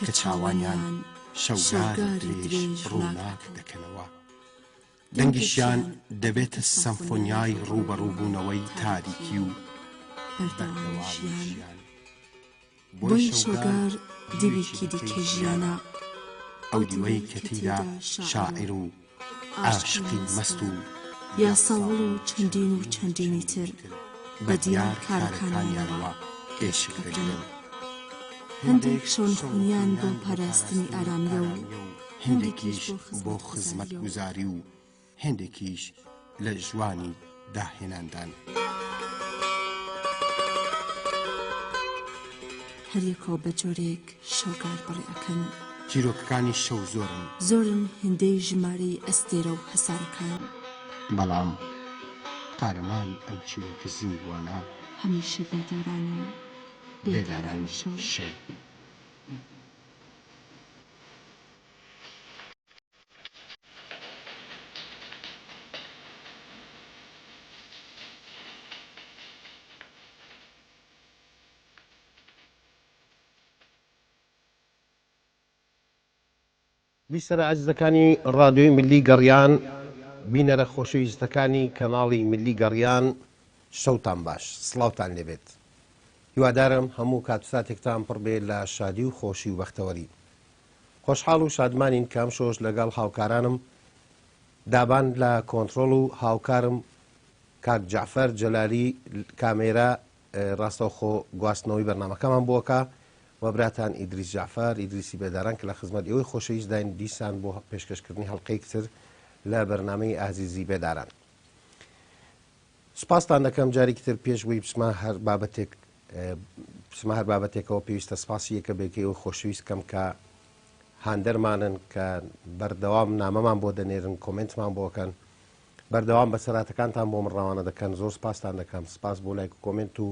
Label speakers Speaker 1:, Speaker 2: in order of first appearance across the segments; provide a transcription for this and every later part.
Speaker 1: کە چاوانیان شەوگاری درێژ ڕووناک دەکەنەوە. دەنگیشیان دەبێتە سەمفۆنیای ڕووبەڕووبوونەوەی تاریکی و بەردەوامی ژیان.
Speaker 2: بۆیە شەوگار دیوێکی دیکەی ژیانە.
Speaker 1: ئەو دیوەی کە تێیدا شاعیر و عاشقی مەست و
Speaker 2: یاساوڵ و چەندین و چەندینی تر بە دیار کارەکانیانەوە ئێشک دەگرن. هەندێک شەونخونیان بۆ پاراستنی ئارامییە و
Speaker 1: هەندێکیش بۆ خزمەتگوزاری و هێندێکیش لە ژوانی داهێناندان.
Speaker 2: هەریەکەو بە جۆرێک شەوگار بەڕێ ئەکەن.
Speaker 1: چیرۆکەکانی شەو زۆرن.
Speaker 2: زۆرن هێندەی ژمارەی ئەستێرە و هەسارەکان.
Speaker 1: بەڵام قارەمانی ئەم چیرۆکە زیندووانە.
Speaker 2: هەمیشە بێدارانن، بێدارانی شەو.
Speaker 1: بیسەرە ئازیزەکانی ڕادیۆی ملی گەڕیان، بینەرە خۆشەویستەکانی کەناڵی ملی گەڕیان، شەوتان باش، سڵاوتان لێبێت. هیوادارم هەموو کات و ساتێکتان پڕ بێ لە شادی و خۆشی و بەختەوەری. خۆشحاڵ و شادمانین کە ئەمشەوش لەگەڵ هاوکارانم دابان لە کۆنتڕۆڵ و هاوکارم کاک جەعفەر جەلالی کامێرا ڕاستەوخۆ گواستنەوەی بەرنامەکەمان بۆ ئەکا و براتان ئیدریس جەعفەر ئیدریسی بێداران کە لە خزمەت ئێوەی خۆشەویست داین دیسان بۆ پێشکەشکردنی هەڵقەیەک تر لە بەرنامەی ئازیزی بێداران. سپاستان دەکەم جارێکی تر پێش بووی بچمە هەر بابەتێک بچمە هەر بابەتێکەوە پێویستە سپاسی یەکە بێکەی و خۆشەویست کەم کە هاندەرمانن کە بەردەوام نامەمان بۆ دەنێرن کۆمنتمان بۆکەن بەردەوام بەسەراتەکانتان بۆ من ڕەوانە دەکەن زۆر سپاستان دەکەم سپاس بۆ لایک و کۆمنت و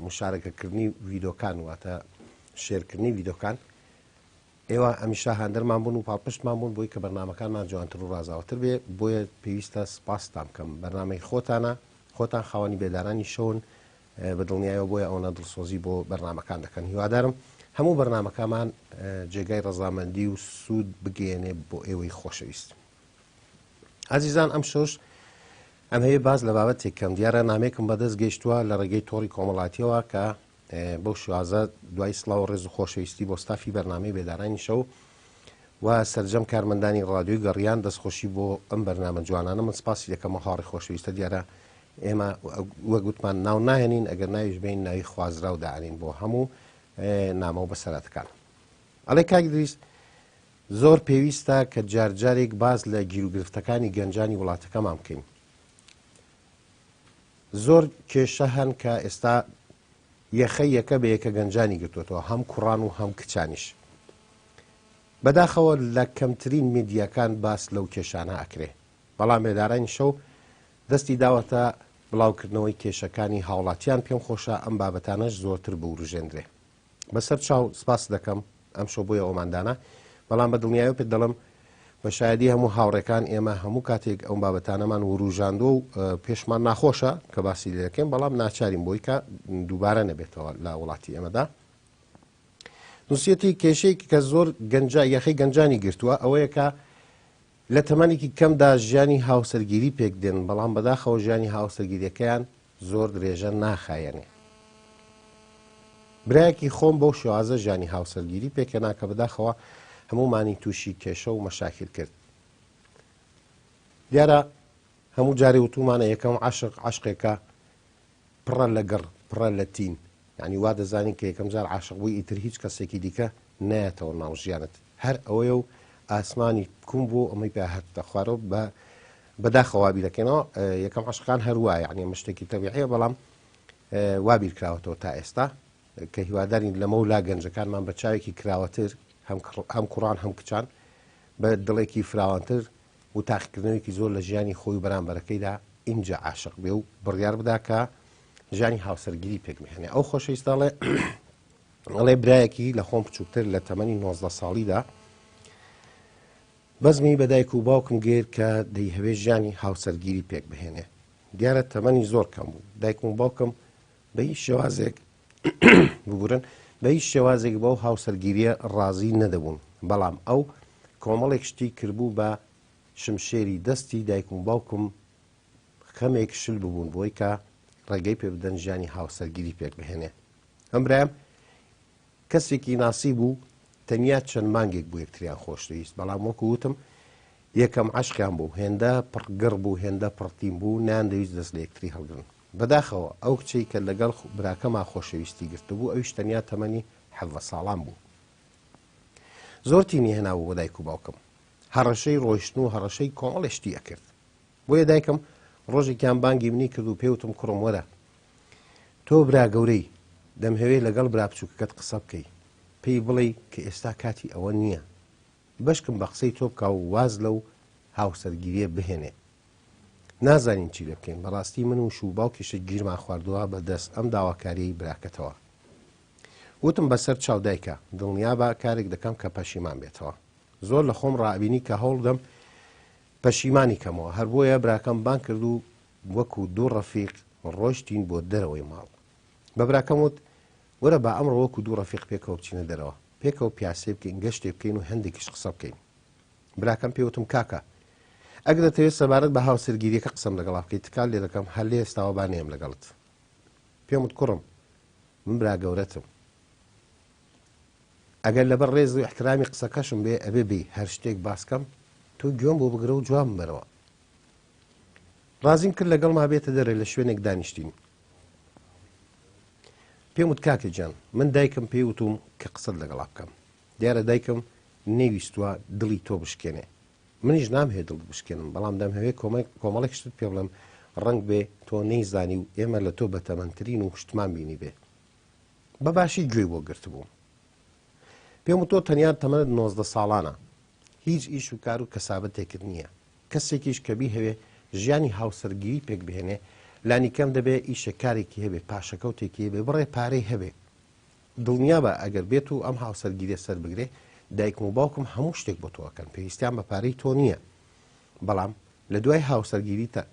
Speaker 1: مشارەکەکردنی ڤیدۆکان واتە شێرکردنی ڤیدۆکان ئێوە هەمیشە هاندەرمان بوون و پاڵپشتمان بوون بۆی کە بەرنامەکانمان جوانتر و ڕازاوەتر بێ، بۆیە پێویستە سپاستان بکەم. بەرنامەی خۆتانە، خۆتان خاوەنی بێدارانی شەون، بە دڵنیایەوە بۆیە ئەوەنە دڵسۆزی بۆ بەرنامەکان دەکەن. هیوادارم هەموو بەرنامەکامان جێگای ڕەزامەندی و سوود بگەیەنێ بۆ ئێوەی خۆشەویست. ئازیزان ئەمشەوش ئەمهەوێ باس لە بابەتێک کەم، دیارە نامەیەکم بەدەست گەیشتووە لە ڕێگەی تۆڕی کۆمەڵاتیەوە کە بەو شێوازە دوای سڵاو و ڕێز و خۆشەویستی بۆ ستافی بەرنامەی بێدارانی شەو و سەرجەم کارمەندانی ڕادیۆی گەڕیان دەستخۆشی بۆ ئەم بەرنامە جوانانە من سپاسی دەکەم و هاوڕێ خۆشەویستە دیارە ئێمە وەک وتمان ناو ناهێنین ئەگەر ناویش بین ناوی خوازراو دائەنین بۆ هەموو نامە و بەسەراتەکان ئەڵێ کاک دریس زۆر پێویستە کە جارجارێک باس لە گیروگرفتەکانی گەنجانی وڵاتەکەمان بکەین زۆر کێشە هەن کە ئێستا یەخەی یەکە بە یەکە گەنجانی گرتووەتەوە، هەم کوڕان و هەم کچانیش. بەداخەوە لە کەمترین میدیاکان باس لەو کێشانە ئەکرێ. بەڵام بێدارانی شەو دەستی داوەتە بڵاوکردنەوەی کێشەکانی هاوڵاتیان پێم خۆشە ئەم بابەتانەش زۆرتر بوروژێندرێ. بەسەر چاو سپاست دەکەم ئەمشەو بۆیە ئەومان دانا بەڵام بە دڵنیایەوە پێت دەڵێم بە شایەدی هەموو هاوڕێکان ئێمە هەموو کاتێک ئەو بابەتانەمان وروژاندووە و پێشمان ناخۆشە کە باسی لێ دەکەین بەڵام ناچارین بۆی کە دووبارە نەبێتەوە لە وڵاتی ئێمەدا نووسیەتی کێشەیەکی کە زۆر گەنجا یەخەی گەنجانی گرتووە ئەوەیە کە لە تەمەنێکی کەمدا ژیانی هاوسەرگیری پێک دێن بەڵام بەداخەوە ژیانی هاوسەرگیریەکەیان زۆر درێژە ناخایەنێ. برایەکی خۆم بەو شێوازە ژیانی هاوسەرگیری پێکهێنا کە بەداخەوە هەموومانی تووشی کێشە و مەشاکیل کرد. دیارە هەموو جارێ وتومانە یەکەم عەشق عەشقێکە پڕە لە گڕ، پڕە لە تین. یانی وا دەزانی کە یەکەم جار عاشق بووی ئیتر هیچ کەسێکی دیکە نایەتەوە ناو ژیانت. هەر ئەوەیە و ئاسمانی کون بوو ئەمەی پێ هاتتە خوارەوە بە بەداخەوە وا بیرەکەینەوە یەکەم عەشقان هەر وایە یعنی ئەمە شتێکی تەبیعیە بەڵام وا بیرکراوەتەوە تا ئێستا کە هیوادارین لەمە و لا گەنجەکانمان بە چاوێکی کراوەتر هەم کوڕان هەم کچان بە دڵێکی فراوانتر و تاقیکردنەوەیکی زۆر لە ژیانی خۆی و بەرامبەرەکەیدا ئینجا عاشق بێ و بڕیار بدا کە ژیانی هاوسەرگیری پێک بهێنێ ئەو خۆشەویستە ئەڵێ ئەڵێ برایەکی لە خۆم بچووکتر لە تەمەنی 19 ساڵیدا بەزمی بە دایک و باوکم گرت کە دەیهەوێ ژیانی هاوسەرگیری پێک بهێنێ. دیارە تەمەنی زۆر کەم بوو. دایکم و باوکم بە هیچ شێوازێک ببورن. بە هیچ شێوازێک بەو هاوسەرگیرییە ڕازی نەدەبوون، بەڵام ئەو کۆمەڵێک شتی کردبوو بە شمشێری دەستی دایکم و باوکم خەمێک شل ببوون بۆی کە ڕێگەی پێ بدەن ژیانی هاوسەرگیری پێک بهێنێ. ئەم برایم کەسێکی ناسی بوو، تەنیا چەند مانگێک بوو یەکتریان خۆشدەویست، بەڵام وەکو وتم یەکەم عەشقیان بوو، هێندە پڕ گڕ بوو، هێندە پڕتین بوو، نەیاندەویست دەست لە یەکتری هەڵگرن. بەداخەوە ئەو کچەی کە لەگەڵ براکەما خۆشەویستی گرتبوو، ئەویش تەنیا تەمەنی 17 ساڵان بوو. زۆر تینی هێنابوو بۆ دایک و باوکم. هەڕەشەی ڕۆیشتن و هەڕەشەی کۆمەڵێ شتی ئەکرد. بۆیە دایکم ڕۆژێکیان بانگی منی کرد و پێی وتم کوڕم وەرە تۆ برا گەورەی دەمهەوێ لەگەڵ برا بچووکەکەت قسە بکەی پێی بڵێی کە ئێستا کاتی ئەوە نییە بەشکم بە قسەی تۆ بکا و واز لەو هاوسەرگیریە بهێنێ نازانین چی لێ بکەین بەڕاستی من و شوو باوکیشت گیرمان خواردووە بە دەست ئەم داواکاریەی براکەتەوە وتم بەسەر چاو دایکە دڵنیابە کارێک دەکەم کە پەشیمان بێتەوە زۆر لە خۆم ڕائەبینی کە هەوڵدەم پەشیمانی کەمەوە، هەر بۆیە براکەم بانگ کرد و وەکو دوو ڕەفیق ڕۆیشتین بۆ دەرەوەی ماڵ. بە براکەم وت، وەرە با ئەمڕۆ وەکو دوو ڕەفیق پێکەوە بچینە دەرەوە، پێکەوە پیاسەی بکەین، گەشتێ بکەین و هەندێکیش قسە بکەین. براکەم پێی وتم، کاکە، ئەگەر دەتەوێت سەبارەت بە هاوسەرگیرییەکە قسەم لەگەڵا بکەیت، تکات لێ دەکەم هەر لە ئێستاوە با نەیەم لەگەڵت. پێم وت، کوڕم، من برا گەورەتم. ئەگەر لەبەر ڕێز و ئیحترامی قسەکەشم بێ ئەبێ بێی هەر شتێک باس کەم تۆ گوێم بۆ بگرە و جوابم بەرەوە. ڕازیم کرد لەگەڵما بێتە دەرێ لە شوێنێک دانیشتین. پێم وت کاکە گیان من دایکم پێی وتوم کە قسەت لەگەڵا بکەم. دیارە دایکم نەیویستووە دڵی تۆ بشکێنێ. منیش نامهەوێ دڵت بشکێنم بەڵام دەمهەوێ کۆمەڵێک شتت پێ بڵێم ڕەنگ بێ تۆ نەیزانی و ئێمە لە تۆ بەتەمەنترین و شتمان بینیبێ. بە باشی گوێی بۆ گرتبووم. پێم وت تۆ تەنیا تەمەنت 19 ساڵانە، هیچ ئیش و کار و کەسابەتێکت نییە. کەسێکیش کە بیهەوێ ژیانی هاوسەرگیری پێک بهێنێ، لانیکەم دەبێ ئیشێک کارێکی هەبێ، پاشەکەوتێکی هەبێ، بڕێ پارەی هەبێ. دڵنیابە ئەگەر بێت و ئەم هاوسەرگیریە سەر بگرێ، دایکم و باوکم هەموو شتێک بۆ تۆ ئەکەن، پێویستیان بە پارەی تۆ نییە. بەڵام لە دوای هاوسەرگیریتان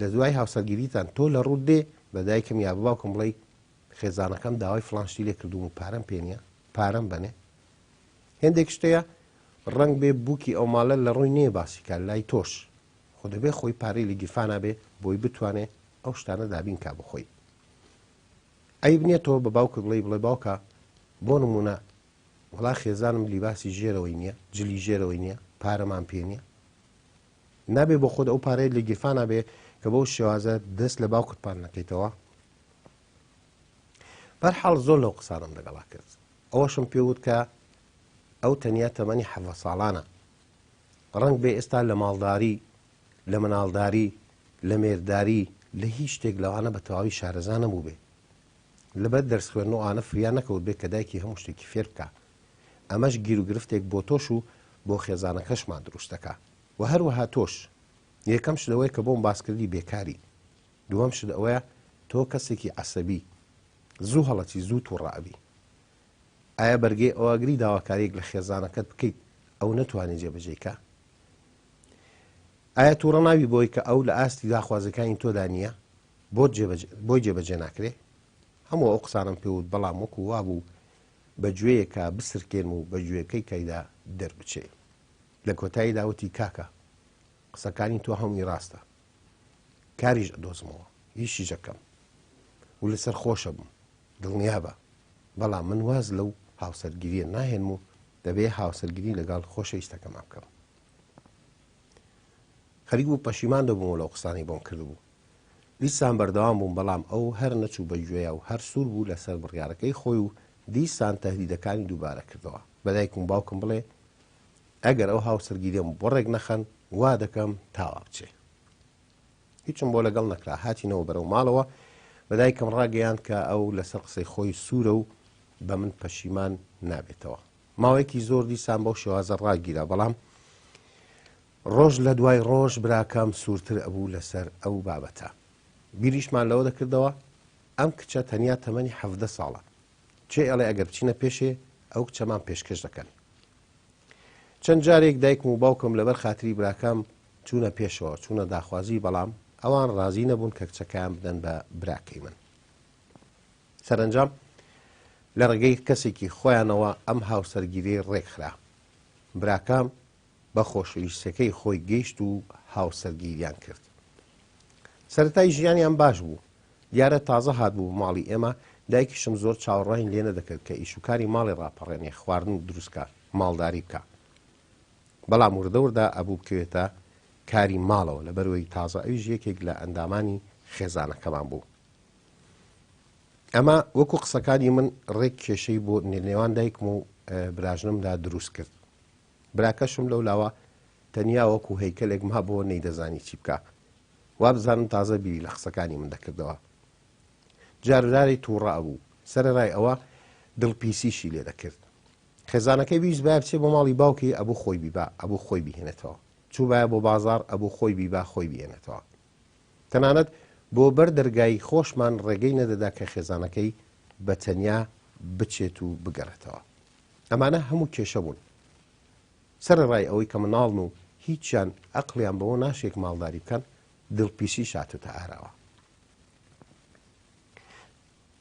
Speaker 1: لە دوای هاوسەرگیریتان تۆ لە ڕووت دێ بە دایکم یا بە باوکم بڵێی خێزانەکەم داوای فڵان شتی لێ کردووم و پارەم پێ نییە، پارەم بەنێ. هێندێک شت هەیە ڕەنگ بێ بووکی ئەو ماڵە لە ڕووی نەیە باسی کا، لای تۆش خۆ دەبێ خۆی پارەی لە گیرفانا بێ بۆی بتوانێ ئەو شتانە دابین کا بۆ خۆی. عەیب نییە تۆ بە باوکت بڵێی بڵێ باوکە بۆ نموونە وەڵا خێزانم لیباسی ژێرەوەی نییە، جلی ژێرەوەی نییە، پارەمان پێ نییە. نابێ بۆ خۆت ئەو پارەیەت لە گیرفانا بێ کە بەو شێوازە دەست لە باوکت پان نەکەیتەوە. بەرحاڵ زۆر لەو قسانەم لەگەڵا کرد. ئەوەشم پێ وت کە ئەو تەنیا تەمەنی 17 ساڵانە. ڕەنگ بێ ئێستا لە ماڵداری، لە مناڵداری، لە مێرداری، لە هیچ شتێک لەوانە بە تەواوی شارەزا نەبووبێ. لەبەر دەرس خوێندن و ئەوانە فریا نەکەوتبێ کە دایکی هەموو شتێکی فێر بکا. ئەمەش گیروگرفتێک بۆ تۆش و بۆ خێزانەکەشمان دروست دەکا. وە هەروەها تۆش. یەکەم شت ئەوەیە کە بۆم باس کردی بێکاری. دووەم شت ئەوەیە تۆ کەسێکی عەسەبی. زوو هەڵەچی زوو توڕە ئەبی. ئایا بەرگەی ئەوە ئەگری داواکاریەک لە خێزانەکەت بکەیت ئەو نەتوانێ جێبەجێی کا؟ ئایا توڕە نابی بەوەی کە ئەو لە ئاستی داخوازیەکانی تۆدا نییە بۆت جێبەجێ بۆی جێبەجێ ناکرێ؟ هەموو ئەو قسانەم پێ وت بەڵام وەکو وابوو بە گوێیەکا بسرکێنم و بە گوێکەی کەیدا دەربچێ. لە کۆتاییدا وتی کاکە قسەکانی تۆ هەمووی ڕاستە کاریش ئەدۆزمەوە ئیشیش ئەکەم و لەسەر خۆشە بووم دڵنیابە بەڵام من واز لەو هاوسەرگیریە ناهێنم و دەبێ هاوسەرگیری لەگەڵ خۆشەویستەکەما بکەم. خەریک بوو پەشیمان دەبوومەوە لەو قسانەی بۆم کردبوو. دیسان بەردەوام بووم بەڵام ئەو هەر نەچوو بە گوێیا و هەر سوور بوو لەسەر بڕیارەکەی خۆی و دیسان تەهدیدەکانی دووبارە کردەوە بە دایکم و باوکم بڵێ ئەگەر ئەو هاوسەرگیریەم بۆ ڕێک نەخەن وا دەکەم تا وا بچێ. هیچم بۆ لەگەڵ نەکرا هاتینەوە بەرەو ماڵەوە بە دایکم ڕاگەیاند کە ئەو لەسەر قسەی خۆی سوورە و بە من پەشیمان نابێتەوە. ماوەیەکی زۆر دیسان بەو شێوازە ڕاگیرا بەڵام ڕۆژ لە دوای ڕۆژ براکەم سوورتر ئەبوو لەسەر ئەو بابەتە. بیریشمان لەوە دەکردەوە ئەم کچە تەنیا تەمەنی 17 ساڵە کێ ئەڵێ ئەگەر بچینە پێشێ ئەو کچەمان پێشکەش دەکەن. چەند جارێک دایکم و باوکم لەبەر خاتری براکەم چوونە پێشەوە، چوونە داخوازی، بەڵام ئەوان ڕازی نەبوون کە کچەکەیان بدەن بە براکەی من. سەرەنجام لە ڕێگەی کەسێکی خۆیانەوە ئەم هاوسەرگیریەی ڕێکخرا. براکەم بە خۆشەویستەکەی خۆی گەیشت و هاوسەرگیریان کرد. سەرەتای ژیانیان باش بوو. دیارە تازە هاتبوو بۆ ماڵی ئێمە، دایکیشم زۆر چاوەڕوانی لێ نەدەکرد کە ئیشوکاری ماڵێ ڕاپەڕێنێ، خواردن دروست کا، ماڵداری بکا. بەڵام وردە وردە ئەبوو بکەوێتە کاری ماڵەوە، لەبەروەی تازە ئەویش یەکێک لە ئەندامانی خێزانەکەمان بوو. ئەمە وەکو قسەکانی من ڕێک کێشەی بۆ نێوان دایکم و براژنمدا دروست کرد. براکەشم لەو لاوە تەنیا وەکو هەیکەلێک مابۆوە نەیدەزانی چی بکا. وابزانم تازە بیری لە قسەکانی من دەکردەوە. جارجارەی تووڕە ئەبوو. سەرەرای ئەوە دڵپیسیشی لێ دەکرد. خێزانەکەی بیویستبایە بچێ بۆ ماڵی باوکی ئەبوو خۆی بیبا، ئەبوو خۆی بیهێنێتەوە. چووبایە بۆ بازاڕ ئەبوو خۆی بیبا خۆی بیهێنێتەوە. تەنانەت بۆ بەر دەرگای خۆشمان ڕێگەی نەدەدا کە خێزانەکەی بە تەنیا بچێت و بگەڕێتەوە. ئەمانە هەموو کێشە بوون. سەرەڕای ئەوەی کە مناڵن و هیچیان ئەقڵیان بەوە ناشێک ماڵداری بکەن، دڵپیسیش هاتۆتە ئاراوە.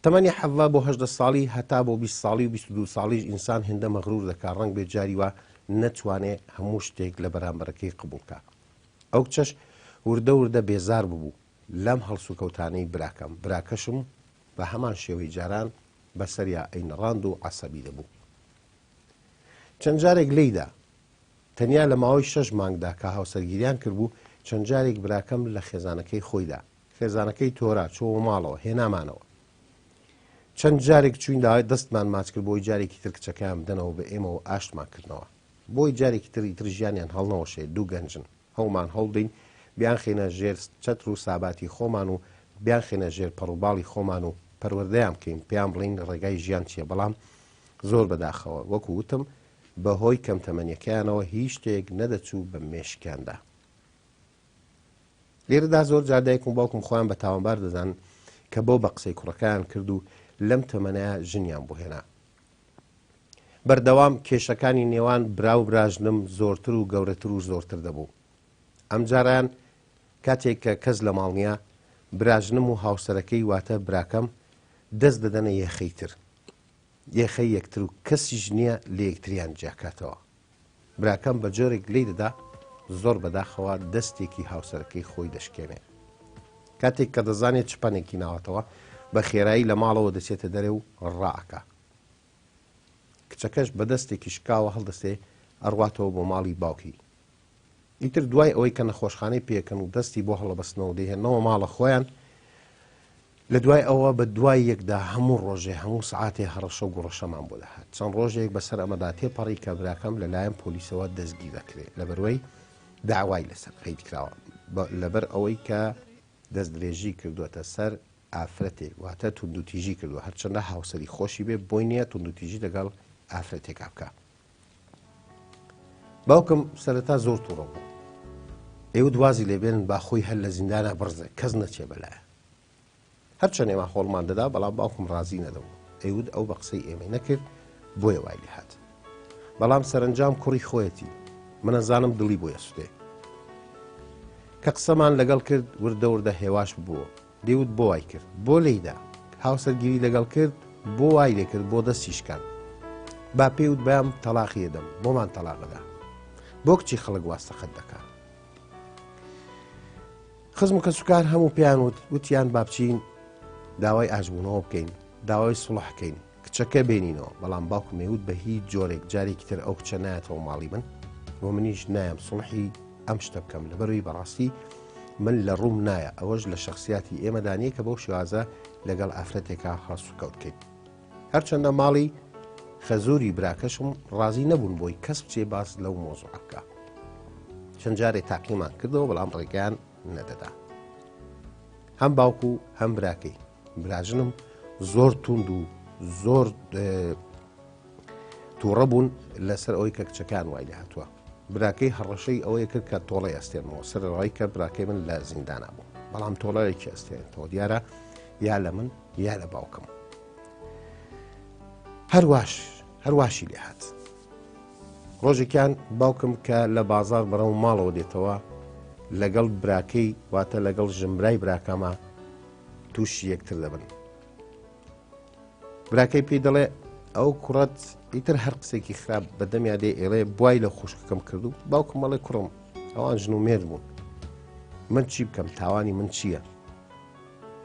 Speaker 1: تەمەنی 17 بۆ 18 ساڵی هەتا بۆ 20 ساڵی و 22 ساڵیش ئینسان هێندە مەغرور دەکا ڕەنگ بێ جاری وا نەتوانێ هەموو شتێک لە بەرامبەرەکەی قبوڵ کا. ئەو کچەش وردە وردە بێزار ببوو لەم هەڵسوکەوتانەی براکەم، براکەشم بە هەمان شێوەی جاران بەسەریا ئەینەڕاند و عەسەبی دەبوو. چەند جارێک لێیدا. تەنیا لە ماوەی شەش مانگدا کە هاوسەرگیریان کردبوو، چەند جارێک براکەم لە خێزانەکەی خۆی دا. خێزانەکەی تۆرا، چۆوە ماڵەوە، هێنامانەوە. چەند جارێک چووین داوای دەستمان ماچ کرد بۆی جارێکی تر کچەکەیان بدەنەوە بە ئێمە و ئاشتمان کردنەوە. بۆی جارێکی تر ئیتر ژیانیان هەڵنەوەشێ، دوو گەنجن. هەوڵمان هەوڵدەین بیانخەینە ژێر چەتر و ساباتی خۆمان و بیانخەینە ژێر پەڕوباڵی خۆمان و پەروەردەیان بکەین، پێیان بڵێین ڕێگای ژیان چییە، بەڵام زۆر بەداخەوە وەکو وتم بەهۆی کەمتەمەنیەکەیانەوە هیچ شتێک نەدەچوو بە مێشکیاندا. لێرەدا زۆر جار دایکم و باوکم خۆیان بە تاوانبار دەزانن کە بۆ بە قسەی کوڕەکەیان کرد و لەم تەمەنەیا ژنیان بۆ هێنا. بەردەوام کێشەکانی نێوان برا و براژنم زۆرتر و گەورەتر و زۆرتر دەبوو. ئەمجارەیان کاتێک کە کەس لە ماڵ نییە، براژنم و هاوسەرەکەی واتە براکەم دەست دەدەنە یەخەی تر. یەخەی یەکتر و کەسیش نییە لە یەکتریان جیاکاتەوە. براکەم بە جۆرێک لێی دەدا زۆر بەداخەوە دەستێکی هاوسەرەکەی خۆی دەشکێنێ. کاتێک کە دەزانێت چ پەنێکی ناوەتەوە، بە خێرایی لە ماڵەوە دەچێتە دەرێ و ڕائەکا. کچەکەش بە دەستێکی شکاوە هەڵدەستێ ئەڕواتەوە بۆ ماڵی باوکی. ئیتر دوای ئەوەی کە نەخۆشخانەی پێکەن و دەستی بۆ هەڵەبەستنەوە دەیهێننەوە ماڵە خۆیان، لە دوای ئەوە بە دوای یەکدا هەموو ڕۆژێ هەموو سەعاتێ هەڕەشە و گوڕەشەمان بۆ دەهات. چەند ڕۆژێک بەسەر ئەمەدا تێپەڕی کە براکەم لەلایەن پۆلیسەوە دەستگیر دەکرێ لەبەروەی داوای لەسەر قەید کراوە لەبەر ئەوەی کە دەستدرێژی کردووەتە سەر ئافرەتێک واتە توندوتیژی کردووە هەرچەندە هاوسەری خۆشی بێ بۆی نییە توندوتیژی لەگەڵ ئافرەتێکا بکا. باوکم سەرەتا زۆر توڕە بوو ئێوت وازی لێبێنن با خۆی هەر لە زیندانە بڕزێ کەس نەچێ بەلایە هەرچەند ئێمە هۆڵمان دەدا بەڵام باوکم ڕازی نەدەبوو ئەیوت ئەو بە قسەی ئێمەی نەکرد بۆیە وای لێهات بەڵام سەرنجام کوڕی خۆیەتی منەزانم دڵی بۆ ئەسوتێ کە قسەمان لەگەڵ کرد وردە وردە هێواش بووە دەیوت بۆ وای کرد؟ بۆ لێیدا؟ هاوسەرگیری لەگەڵ کرد؟ بۆ وای لێ کرد؟ بۆ دەستی شکاند؟ با پێی وتبایەم تەڵاقی ئەدەم، بۆمان تەڵاق ئەدا؟ بۆ کچی خەڵک وا سەقەت دەکا؟ خزم و کەسوکار هەموو پێیان وت، وتیان با بچین داوای ئاشبوونەوە بکەین، داوای سوڵح کەین، کچەکە بێنینەوە، بەڵام باوکم ئەیوت بە هیچ جۆرێک جارێکی تر ئەو کچە نایەتەوە ماڵی من و منیش نایەم سوڵحی ئەم شتە بکەم لەبەرەوەی بەڕاستی من لە ڕووم نایە ئەوەش لە شخصیاتی ئێمەدا نییە کە بەو شێوازە لەگەڵ ئافرەتێکا هەڵسوکەوت بکەین هەرچەندە ماڵی خەزوری براکەشم ڕازی نەبوون بۆی کەس بچێ باس لەو مۆزوعە بکە چەند جارێ تاقیمان کردەوە بەڵام ڕێگەیان نەدەدا هەم باوک و هەم براکەی براژنم زۆر توند و زۆر تووڕە بوون لەسەر ئەوەی کە کچەکان وای لە هاتووە براکەی هەڕەشەی ئەوەی کرد کە تۆڵەی ئەستێنمەوە سەرەڕای کە براکەی من لە زیندانا بوو بەڵام تۆڵەیەکی ئەستێنێتەوە دیارە یا لە من یا لە باوکم هەرواش هەرواشی لێ هات ڕۆژێکیان باوکم کە لە بازار بەرەو ماڵەوە دێتەوە لەگەڵ براکەی واتە لەگەڵ ژمرای براکەمە تووشی یەکتر دەبن براکەی پێی دەڵێ. ئەو کوڕەت ئیتر هەر قسێکی خراپ بە دەمیا دێ ئێڵێ بوای لە خوشکەکەم کردو باوکم ئەڵێ کوڕم ئەوان ژن و مێرد بوون من چی بکەم تاوانی من چییە؟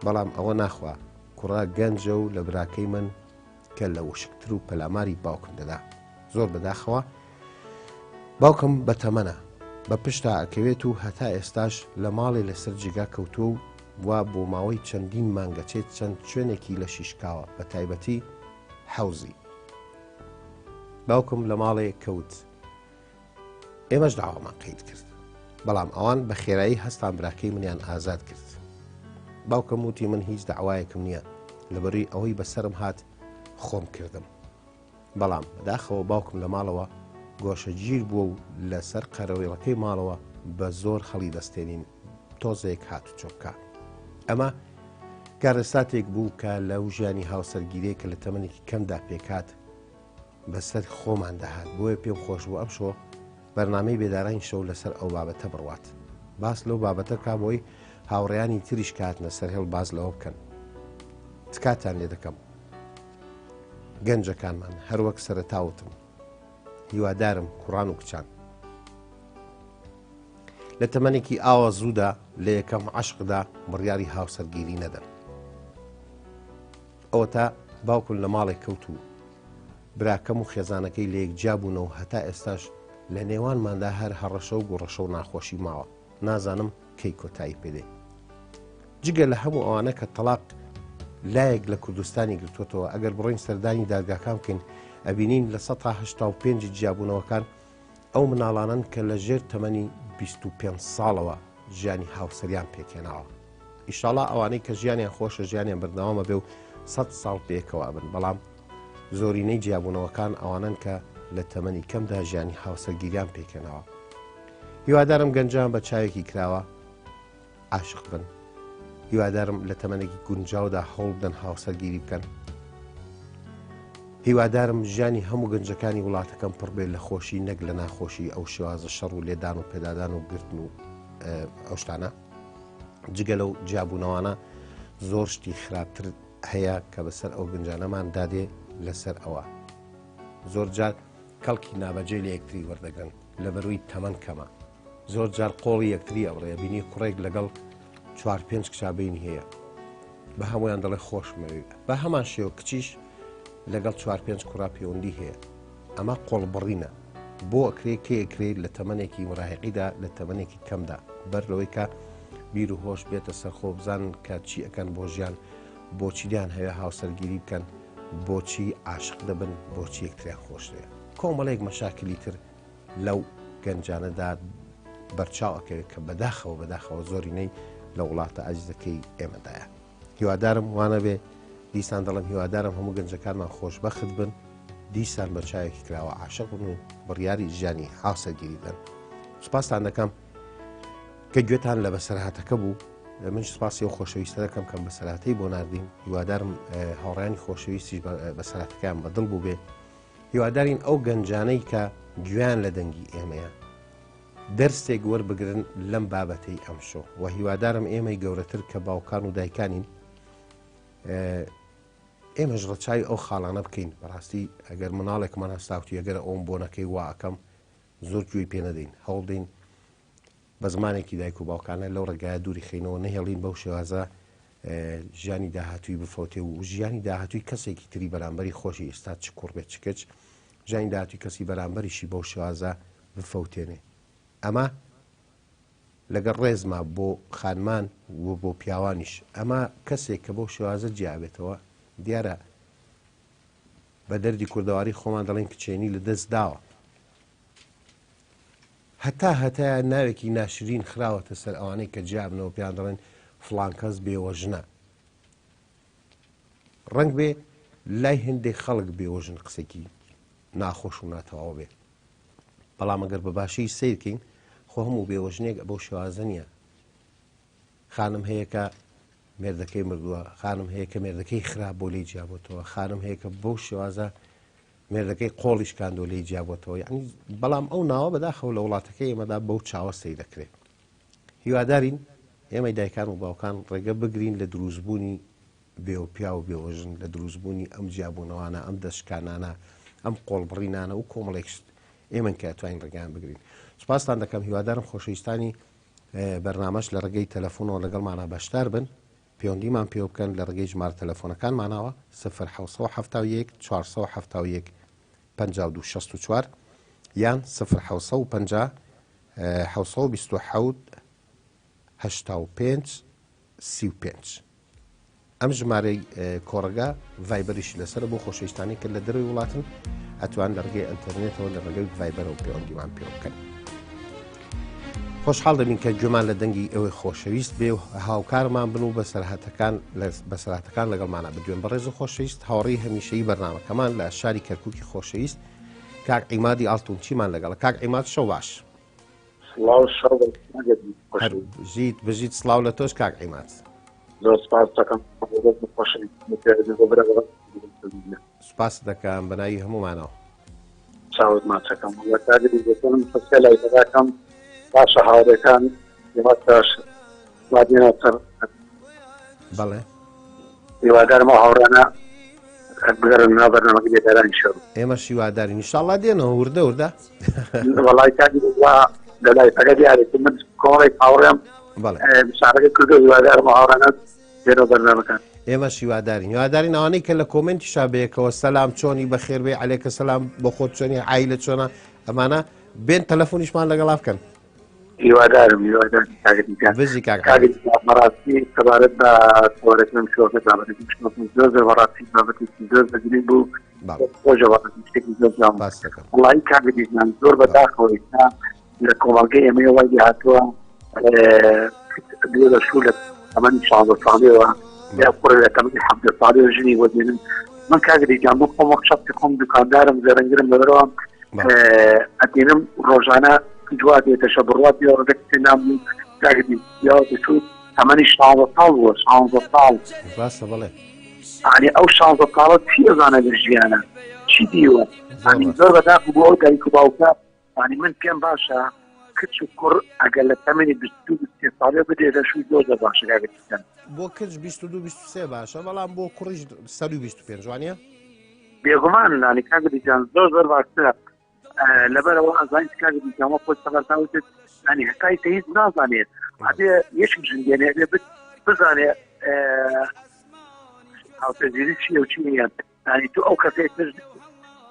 Speaker 1: بەڵام ئەوە ناخوا کوڕە گەنجە و لە براکەی من کە لە وشکتر و پەلاماری باوکم دەدا زۆر بەداخەوە باوکم بە تەمەنە بە پشتا ئەکەوێت و هەتا ئێستاش لە ماڵێ لەسەر جێگا کەوتووە و وا بۆ ماوەی چەندین مانگەچێت چەند شوێنێکی لەشی شکاوە بە تایبەتی حەوزی باوکم لە ماڵێ کەوت ئێمەش داوامان قەید کرد بەڵام ئەوان بە خێرایی هەستان براکەی منیان ئازاد کرد باوکم وتی من هیچ داوایەکم نییە لەبەروی ئەوەی بەسرم هات خۆم کردم بەڵام بەداخەوە باوکم لە ماڵەوە گۆشەگیر بووە و لەسەر قەرەویڵەکەی ماڵەوە بە زۆر هەڵی دەستێنین تۆزێک هاتوچۆ بکا. ئەمە کارەساتێک بوو کە لەو ژیانی هاوسەرگیریە کە لە تەمەنێکی کەمدا پێکهات بەسەر خۆمان دەهات بۆیە پێم خۆش بوو ئەمشۆ بەرنامەی بێدارانی شەو لەسەر ئەو بابەتە بڕوات باس لەو بابەتە کا بۆی هاوڕێیانی تریش کاتنە سەر هێڵ باز لەوە بکەن تکاتان لێ دەکەم گەنجەکانمان هەروەک سەرەتا وتم هیوادارم کوڕان و کچان لە تەمەنێکی ئاوا زوودا لە یەکەم عەشقدا بڕیاری هاوسەرگیری نەدەن ئەوەتا باوکم لە ماڵێک کەوت و براکەم و خێزانەکەی لە یەک جیابوونەوە هەتا ئێستاش لە نێوانماندا هەر هەڕەشە و گوڕەشە و ناخۆشی ماوە نازانم کەی کۆتایی پێدێ جگە لە هەموو ئەوانە کە تەڵاق لایەک لە کوردستانی گرتووەتەوە، ئەگەر بڕۆین سەردانی دادگاکان بکەین ئەبینین 85% جیابوونەوەکان ئەو مناڵانەن کە لە ژێر تەمەنی 25 ساڵەوە ژیانی هاوسەریان پێکهێناوە. ئیشاڵا ئەوانەی کە ژیانیان خۆشە ژیانیان بەردەوامە بێ و 100 ساڵ پێکەوە بن بەڵام زۆرینەی جیابوونەوەکان ئەوانەن کە لە تەمەنی کەمدا ژیانی هاوسەرگیریان پێکهێناوە. هیوادارم گەنجان بە چاوێکی کراوە عاشق بن هیوادارم لە تەمەنێکی گونجاودا هەوڵ بدەن هاوسەرگیری بکەن هیوادارم ژیانی هەموو گەنجەکانی وڵاتەکەم پڕ بێت لە خۆشی نەک لە ناخۆشی ئەو شێوازە شەڕ و لێدان و پێدادان و گرتن و ئەو شتانە جگە لەو جیابوونەوانە زۆر شتی خراپتر هەیە کە بەسەر ئەو گەنجانەمان دادێ لەسەر ئەوە زۆر جار کەڵکی نابەجێ لە یەکتری وەردەگرن لەبەروی تەمەن کەمە زۆر جار قۆڵی یەکتری ئەبڕێ بینی کوڕێک لەگەڵ چوار پێنج کچا بینی هەیە بە هەمویان دەڵێ خۆشمەوێ بە هەمان شێوە کچیش لەگەڵ چوار پێنج کوڕا پەیوەندی هەیە ئەمە قۆڵبڕینە بۆ ئەکرێ کێ ئەکرێ لە تەمەنێکی مراهقیدا لە تەمەنێکی کەمدا بەر لەوەی کە بیر و هۆش بێتە سەرخۆ بزانن کە چی ئەکەن بۆ ژیان بۆچی دیان هەیە هاوسەرگیری بکەن بۆچی عاشق دەبن بۆچی یەکتریان خۆش دەوێت کۆمەڵێک مەشاکلی تر لەو گەنجانەدا بەرچاو ئەکەوێت کە بەداخەوە بەداخەوە زۆرینەی لە وڵاتە ئازیزەکەی ئێمەدایە هیوادارم وانەبێ دیسان دەڵم هیوادارم هەموو گەنجەکانمان خۆشببخت بن دیسان بە چاوێکی کراوە عاشق بن و بڕیاری ژیانی هاوسەرگیری بدەن سوپاستان دەکەم کە گوێتان لە بەسەرهاتەکە بوو من سپاسی و خۆشەویستە دەکەم کەم بەسەراتەی بۆ نردین هیوادارم هاوڕیانی خۆشەویستیش بەسەراتەکەیان بەدڵ بوو بێ هیوادارین ئەو گەنجانەی کە گوێیان لە دەنگی ئێمەیە دەرسێک وەربگرن لەم بابەتەی ئەمشۆ و هیوادارم ئێمەی گەورەتر کە باوکان و دایکانین ئێمەش ڕەچاوی ئەو خاڵانە بکەین بەڕاستی ئەگەر مناڵێکمان هەستاوتی ئەگەر ئەوم بۆنەکەی واکەم زۆر گوێی پێ نەدەین هەوڵدەین بە زمانێکی دایک و باوکانە لەو ڕێگایە دووری خەینەوە نەهێڵین بەو شێوازە ژیانی داهاتووی بفەوتێ و ژیانی داهاتووی کەسێکی تری بەرامبەری خۆشی ئێستا چ کوڕ بێت چ کچ ژیانی داهاتووی کەسی بەرامبەریشی بەو شێوازە بفەوتێنێ ئەمە لەگەڵ ڕێزما بۆ خانمان و بۆ پیاوانیش ئەمە کەسێک کە بەو شێوازە جیابێتەوە دیارە بە دەردی کوردەواری خۆمان دەڵێن کچێنی لە دەست داوە هەتا هەتایە ناوێکی ناشرین خراوەتە سەر ئەوانەی کە جیابنەوە پێیان دەڵێن فڵان کەس بێوەژنە. ڕەنگ بێ لای هەندێک خەڵک بێوەژن قسێکی ناخۆش و ناتەواو بێ بەڵام ئەگەر بە باشی سیرکەین خۆ هەموو بێوەژنێک بەو شێوازە نییە خانم هەیە کە مێردەکەی مردووە خانم هەیە کە مێردەکەی خراپ بۆ لی جیابەتەوە خانم هەیە کە بەو شێوازە مێردەکەی قۆڵی شکاندوە لێی جیابۆتەوە یعنی بەڵام ئەو ناوە بەداخەوە لە وڵاتەکەی ئێمەدا بەو چاوە سەیر دەکرێت هیوادارین ئێمەی دایکان و باوکان ڕێگە بگرین لە دروستبوونی بێوە پیاو و بێوەژن لە دروستبوونی ئەم جیابوونەوانە، ئەم دەستشکانانە، ئەم قۆڵبڕینانە و کۆمەڵێک شت ئێمەن کە ئەتوانین ڕێگایان بگرین. سوپاستان دەکەم، هیوادارم خۆشەویستانی بەرنامەش لە ڕێگەی تەلەفۆنەوە لەگەڵمانا بەشدار بن، پەیوەندیمان پێوە بکەن لە ڕێگەی ژمارە تەلەفۆنەکانمانەوە، سفر 771 471 52 64 یان سفر 750 727 85 35. ئەم ژمارەی کۆڕەگە ڤایبەریشی لەسەرە بۆ خۆشەویستانی کە لە دەرەوەی وڵاتن ئەتوان لە ڕێگەی ئەتەرنێتەوە لە ڕێگەی ڤایبەرەوە پەیوەندیمان پێوە بکەن. خۆشحاڵ دەبین کە گوێمان لە دەنگی ئەوەی خۆشەویست بێ و هاوکارمان بن و بەسەرهاتەکان بەسەرهاتەکان لەگەڵمانە بدوێن. بەڕێز و خۆشەویست هاوڕێی هەمیشەیی بەرنامەکەمان لە شاری کەرکوکی خۆشەویست کاک عیمادی ئاڵتونچیمان لەگەڵە. کاک عیماد شەو باش.
Speaker 3: سڵاو شەو
Speaker 1: هەر بژیت بژیت سڵاو لە تۆش کاک عیماد.
Speaker 3: زۆر سپاس دەکەم
Speaker 1: سپاس دەکەم بەناوی هەمومانەوە.
Speaker 3: چاوت ماچەکەم وەڵا کاک ریزەکانم پرسیار لای دەکەم باشە هاوڕێکان ئێمە وا دێنە سەر
Speaker 1: بەڵێ
Speaker 3: هیوادارم ئەو هاوڕانە بگەڕن ناو بەرنامەکە بێدارانی شەو
Speaker 1: ئێمە شیوادارین ئینشاءاللە دێنەوە وردە وردە
Speaker 3: وەڵای کاک وا لەلای پەکە دیارە من کۆمەڵێک هاوڕێم
Speaker 1: بەڵێ
Speaker 3: شارەکە کردو هیوادارم ئەو هاوڕانە دێنەوە بەرنامەکان
Speaker 1: ئێمە شیوادارین هیوادارین ئەوانەی کە لە کۆمنتیشا بەیەکەوە سەلام چۆنی بەخێربێ عەلێکە سەلام بۆ خۆت چۆنی عایلە چۆنە ئەمانە بێن تەلەفۆنیشمان لەگەڵا بکەن
Speaker 3: هیوادارم هیوادارم کاک دیدار.
Speaker 1: بژی کاک
Speaker 3: کاک
Speaker 1: عەلی.
Speaker 3: دیدار، بەڕاستی سەبارەت بە تەوەرەکەم شۆکە بابەتەکەم شۆکم زۆر زۆر بەڕاستی بابەتێکی زۆر زۆر گرنگ بوو
Speaker 1: بەڵێ.
Speaker 3: خۆشە بەڕاستی شتێکی زۆر جوان بوو.
Speaker 1: سپاس دەکەم.
Speaker 3: وەڵاهی کاک دیدار زۆر
Speaker 1: بەڵێ.
Speaker 3: بەداخەوە ئێستا لە کۆمەڵگەی ئێمەی وای لێهاتووە دوێ لە شوو لە تەمەنی 16 ساڵیەوە یا
Speaker 1: بەڵێ.
Speaker 3: کوڕێ لە تەمەنی 17 ساڵیەوە ژنی بۆ دێنن من کاک دیدار من خۆم وەک شەخسی خۆم دوکاندارم زەرەنگرم لەبەرەوە
Speaker 1: بەڵێ.
Speaker 3: ئەبینم ڕۆژانە دوا دێتەشە بڕوات بێ ڕۆژێک نام کاک دیار دەچوو تەمەنی 16 ساڵ بووە 16 ساڵ
Speaker 1: ڕاستە بەڵێ.
Speaker 3: یعنی ئەو 16 ساڵە چی ئەزانە لە ژیانە چی دیوە
Speaker 1: زۆر
Speaker 3: یعنی
Speaker 1: ڕاستە.
Speaker 3: زۆر بەداخ بۆ ئەو دایک و باوکە یعنی من پێم باشە کچ و کوڕ ئەگەر لە تەمەنی 22 23 ساڵێ بدرێتە شوو زۆر زۆر باشە کاک دیار.
Speaker 1: بۆ کچ 22 23 باشە بەڵام بۆ کوڕیش سەروی 25 وانە؟
Speaker 3: بێگومان یعنی کاک دیار زۆر زۆر باشترە لەبەرەوە ئەزانیت کاک دیار وەک خۆت سەبەرتا وتت یعنی هەتای کە هیچ نازانێت ئەبێ یەکێک ژن دێنێ ئەبێ بزانێ هاوسەرگیری چییە و چی نییە یعنی تۆ ئەو کەسێک تر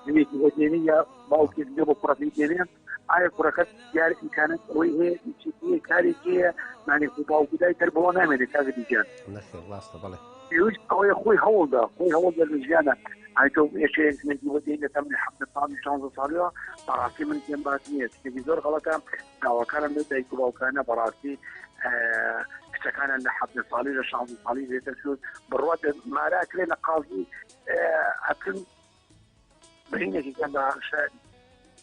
Speaker 3: ژنێکی بۆ دێنی یا باوکێک بێ بۆ کوڕەکەی دێنێ ئایا کوڕەکەت دیار ئیمکانات ئەوەی هەیە هیچی هەیە کارێکی هەیە یعنی خۆ باوک و دایک هەر بەوە نامێنێ کاک دیجان
Speaker 1: نەخێر ڕاستە بەڵێ.
Speaker 3: پێویست ئەوەیە خۆی هەوڵدا خۆی هەوڵدا لە ژیانە ئای تۆ یەکێک ژنێکی بۆ دێنی لە تەمەنی حەڤدە ساڵی شانزە ساڵیەوە بەڕاستی من پێم باش نییە شتێکی زۆر غەڵەتە داواکارم لەو دایک و باوکانە بەڕاستی کچەکانیان لە حەڤدە ساڵی لە شانزە ساڵی دێتە شوو بڕوات مارا کرێ لە قازی ئەچن برینێکی کەم بە شاری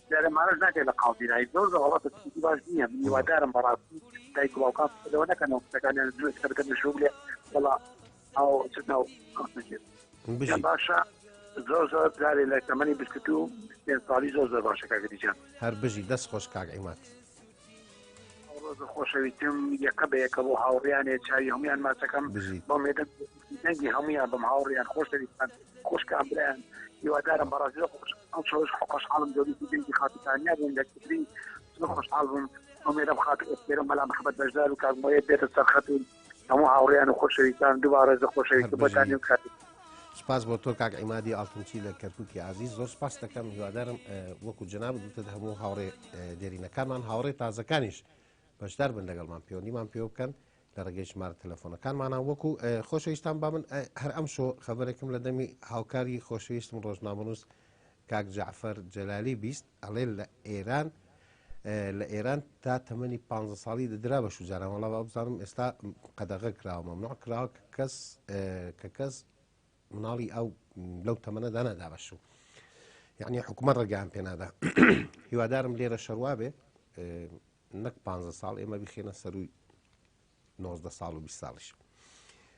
Speaker 3: دیارە مارەش ناکرێت لە قازی رای زۆر زۆر غەڵەتە شتێکی باش نییە من هیوادارم بەڕاستی دایک و باوکان فکر لەوە نەکەنەوە کچەکانیان زوو ئێستا بکەنە شوو بلێ وەڵا ئەو چ ناو نەچێت.
Speaker 1: بژی.
Speaker 3: باشە زۆر زۆر جارێ لە تەمەنی 22 25 ساڵی زۆر زۆر باشە کاک گیان.
Speaker 1: هەر بژی دەست خۆش کاک عیماد.
Speaker 3: ڕۆزە خۆشەویستم یەکە بە یەکە بۆ هاوڕیانێ چاوی هەمویان ماچەکەم
Speaker 1: بژیت.
Speaker 3: بۆ مێدەم دەنگی هەمویان بم هاوڕیان خۆشەویستان خوشکان برایان هیوادارم بەڕاستی زۆر خۆش ئەم شەوەش خۆشحاڵم جۆری دەنگی خاتوو تانیا بووم لە کفری زۆر خۆشحاڵ بووم ئومێدم خاتوو ئەستێرە مەلا محەممەد بەشدار و کاک مۆیە بێتە سەر خەت و هەموو هاوڕێیان و خۆشەویستان دووبارە زۆر
Speaker 1: هەر
Speaker 3: خۆشەویستم بۆتان
Speaker 1: بژیت.
Speaker 3: و کات
Speaker 1: سپاس بۆ تۆ کاک عیمادی ئاڵتونچی لە کەرکوکی ئازیز زۆر سپاس دەکەم هیوادارم وەکو جەنابت وتت هەموو هاوڕێ دێرینەکانمان هاوڕێ تازەکانیش بەشدار بن لەگەڵمان پەیوەندیمان پێوە بکەن لە ڕێگەی ژمارە تەلەفۆنەکانمانە وەکو خۆشەویستان با من هەر ئەم شۆ خەبەرێکم لە دەمی هاوکاری خۆشەویستم ڕۆژنامەنووس کاک جەعفەر جەلالی 20 ئەڵێ لە ئێران لە ئێران تا تەمەنی پ ساڵی دەدرا بە شوجاران وەڵا با بزانم ئێستا قەدەغە کراوە مەمنوع کراوە کە کەس کە کەس مناڵی ئەو لەو تەمەنەدا نادا بە شوو یعنی حکومەت ڕێگەیان پێنادا هیوادارم لێرە شەروا بێ نەک پ ساڵ ئێمە بخێنە سەروی 19 ساڵ و 20 ساڵیش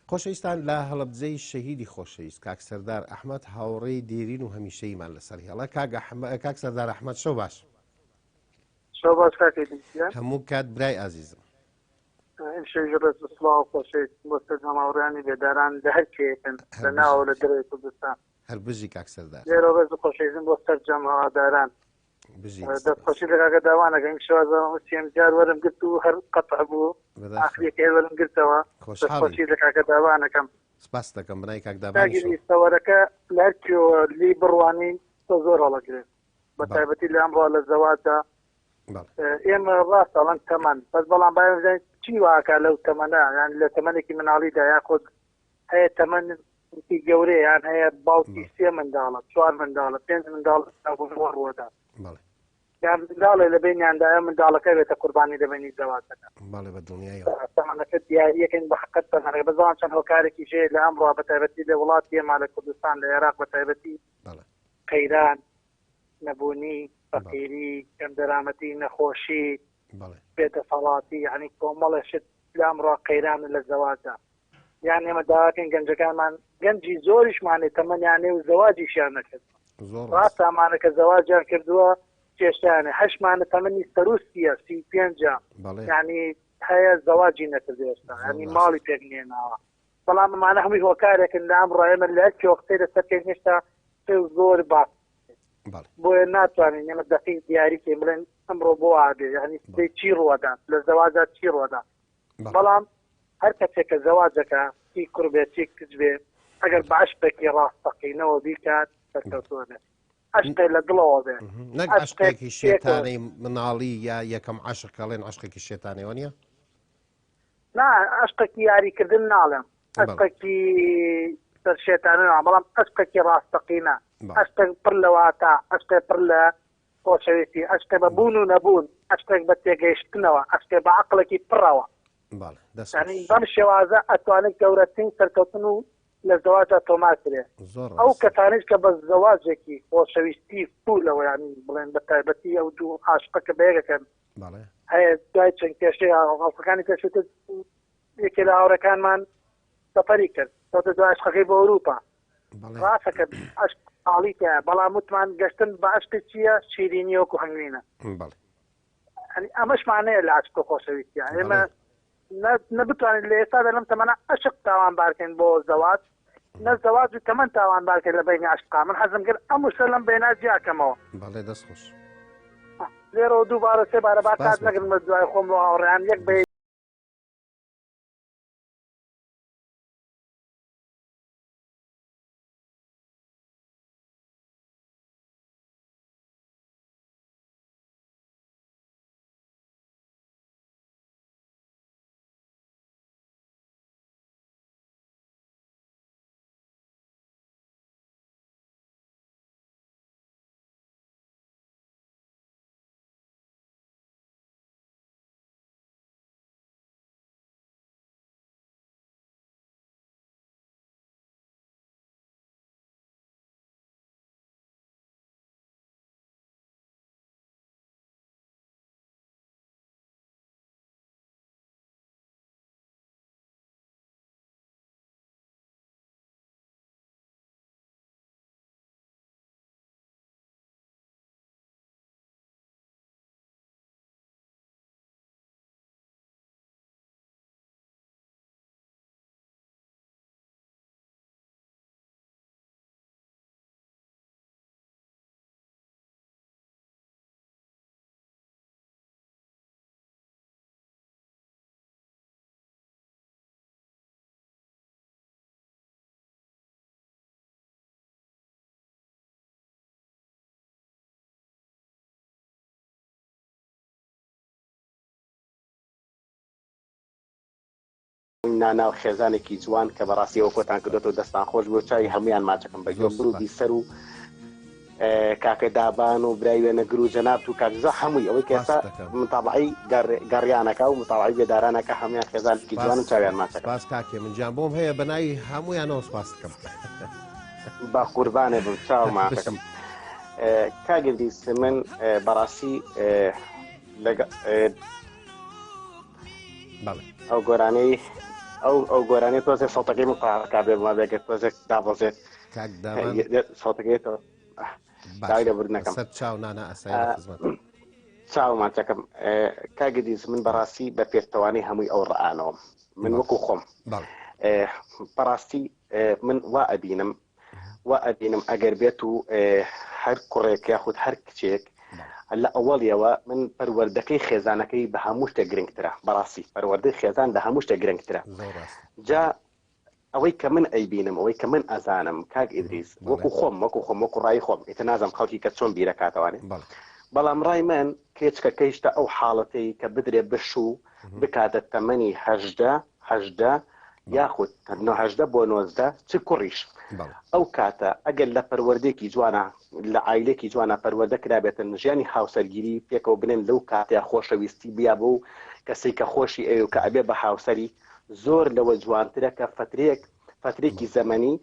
Speaker 1: خۆشەویستان لە هەڵەبجەی شەهیدی خۆشەویست کاک سەردار ئەحمد هاوڕێی دێرین و هەمیشەیمان لەسەر هێڵە کاک سەردار ئەحمد شەو باش
Speaker 3: شەو باش
Speaker 1: هەموو کات برای ئازیزم.
Speaker 4: ئیمشەویش ڕێز و سڵاو و خۆشەویستیم بۆ سەرجەم هاوڕێیانی بێداران لە هەر کوێیەکن لە ناوە و لە دەرەوەی کوردستان.
Speaker 1: هەر بژی کاک سەردار.
Speaker 4: لێرەوە ڕێز و خۆشەویستیم بۆ سەرجەم هەواداران.
Speaker 1: بژی.
Speaker 4: دەستخۆشی لە کاکە داوان ئەکەم ئیمشەو ئەزانم ئەمە سێیەم جار وەرم گرت و هەر قەتع بوو ئاخریەکەی هەر وەرم گرتەوە. دەستخۆشی لە کاکە داوان ئەکەم.
Speaker 1: سپاست دەکەم بنای کاک دابانیشەوە.
Speaker 4: کاک ئیدریس تەوەرەکە لە هەر کوێوە لێی بڕوانی تۆ زۆر هەڵەگرێ بە تایبەتی لە ئەمڕۆ لە زەواجدا ئێمە ڕاست ئەڵەن تەمەن بەس بەڵام با بزانین چی واکا لەو تەمەنە یان لە تەمەنێکی مناڵیدا یاخود هەیە تەمەن گەورەیە یان هەیە باوکی سێ منداڵە چوار منداڵە پێنج منداڵ ڕووەدا یان منداڵێ لە بینیاندایە منداڵەکە بێتە قوربانی لە بینی زەواجەکە
Speaker 1: بەڵێ بە دڵنیایەوە
Speaker 4: تەمەنەکە دیاریەکەین بە حقت تەمەنەکە بەس بەڵام چەند هۆکارێکی ژێ لە ئەمڕۆ بە تایبەتی لە وڵاتی ئێمە لە کوردستان لە عێراق بە تایبەتی قەیران نەبوونی، فەقیری، کەمدەرامەتی، نەخۆشی، بێدەسەڵاتی، یانی کۆمەڵێ شت لە ئەمڕۆ قەیرانە لە زەواجدا. یان ئێمە داواکەین گەنجەکانمان گەنجی زۆریشمان هەیە تەمەنیان هەیە و زەواجیشیان نەکردووە. ڕاستە ئەمانە کە زەواجیان کردووە کێشەیان هەیە. هەشمانە تەمەنی سەروو سییە، 35ە، یانی هەیە زەواجی نەکردووە ئێستا، یانی ماڵی پێک نێناوە. بەڵام ئەمانە هەمووی هۆکارێکن لە ئەمڕۆ ئێمە لە هەر کوێ قسەی لەسەر بکەین هێشتا قسەی زۆر باس بۆیە ناتوانین ئێمە دەقیق دیاری کەین بڵێن ئەمڕۆ بۆ ئابێ یعنی سبەی چی ڕووەدات لە زەواجا چی ڕووەدا بەڵام هەر کەسێک کە زەواجەکە چی کوڕ بێت چی کچ بێ ئەگەر بە عەشقێکی ڕاستەقینەوە بیکات سەرکەوتووە بێت عەشقێ لە دڵەوە بێ
Speaker 1: نەک عەشقێکی شێتانەی مناڵی یا یەکەم عەشق کەڵێن عەشقێکی شێتانەوە نییە
Speaker 4: نا ئەشقێکی یاریکردن ناڵێم ئەشقێکی سەر شێتانە نا بەڵام ئەشقێکی ڕاستەقینە ئەشقێک پڕ لە واتا ئەشقێ پڕ لە خۆشەویستی ئەشقێ بە بوون و نەبوون ئەشقێک بە تێگەیشتنەوە ئەشقێ بە عەقڵێکی پڕەوە یعنی بەم شێوازە ئەتوانێت گەورەترین سەرکەوتن و لە زەواجدا تۆمار کرێ ئەو کەسانیش کە بە زەواجێکی خۆشەویستی فولەوە یعنی بڵێن بە تایبەتی ئەو دوو عاشقە کە بەیەکەکەن هەیە دوای چەند کێشەی هەڵقەکانی پێشووتر یەکێ لە هاوڕێکانمان سەفەری کرد کەوتە دوای عەشقەکەی بۆ ئەوروپا ڕاستە کە عەشق حاڵی تایە بەڵام وتمان گەشتن بە عەشقی چییە شیرینی وەکو هەنگوینە ئەمەشمان هەیە لە عەشق و خۆشەویستیە ئێمە نە بتوانین لە ئێستادا لەم تەمەنە عەشق تاوانبارکەین بۆ زەواج نە زەواج و تەمەن تاوانبارکەین لە بەینی عەشقا من حەزم کرد ئەم وشە لەم بەینا جیاکەمەوە.
Speaker 1: بەڵێ دەست خۆش.
Speaker 4: لێرەوە دووبارە سێ بارە با کات نەگرم لە دوای خۆم و هاوڕێیان یەک بە
Speaker 5: ناو خێزانێکی جوان کە بەڕاستی ئەوە کۆتان کردۆتەوە دەستان خۆش بۆ چاوی هەمویان ماچەکەم بە گوێ برو بیسەر و کاکە دابان و برای وێنەگر و جەنابت و کاک زا هەمووی ئەوەی کە ئێستا متابعەی گەڕیانەکە و متابعەی بێدارانەکە هەمویان خێزانێکی جوان و چاویان ماچەکەم.
Speaker 1: سپاس کاکێ من گیان بۆم هەیە بە ناوی هەمویانەوە سپاست دەکەم.
Speaker 5: بە قوربانێ بم چاو ماچەکەم. کاک ئیدریس من بەڕاستی لەگە ئەو گۆرانەی ئەو ئەو گۆرانی تۆزێ سەوتەکەی من قاکا بێ بما بێگەر تۆزێک دابەزێت سەوتەکەی داوای لێبوردن
Speaker 1: نەکەم سەر چاو نانا ئاسایی خزمەت.
Speaker 5: چاومان چەکەم کاک ئیدریس من بەڕاستی بە پێچەوانەی هەمووی ئەو ڕانەوەم من وەکو خۆم بەڕاستی من وا ئەبینم وا ئەبینم ئەگەر بێت و هەر کوڕێک یاخود هەر کچێک لە ئەوەڵیەوە من پەروەردەکەی خێزانەکەی بە هەموو شتێک گرنگترە بەڕاستی پەروەردەی خێزان لە هەموو شتێک گرنگترە جا ئەوەی کە من ئەیبینم ئەوەی کە من ئەزانم کاک ئیدریس وەکو خۆم وەکو خۆم وەکو ڕای خۆم ئیتر نازم خەڵکی کە چۆن بیرەکاتەوانێ بەڵام ڕای من کێچکە کەیشتە ئەو حاڵەتەی کە بدرێ بشوو بکاتە تەمەنی هەژدە 18 یاخود 18 بۆ 19 چ کوڕیش ئەو کاتە ئەگەر لە پەروەردێکی جوانە لە عایلێکی جوانە پەروەردە کرابێتن ژیانی هاوسەرگیری پێکەوە بنێن لەو کاتەیە خۆشەویستی بیا بۆ کەسێک کە خۆشی ئەوێ و کە ئەبێ بە هاوسەری زۆر لەوە جوانترە کە فەترەیەک فەترێکی زەمەنی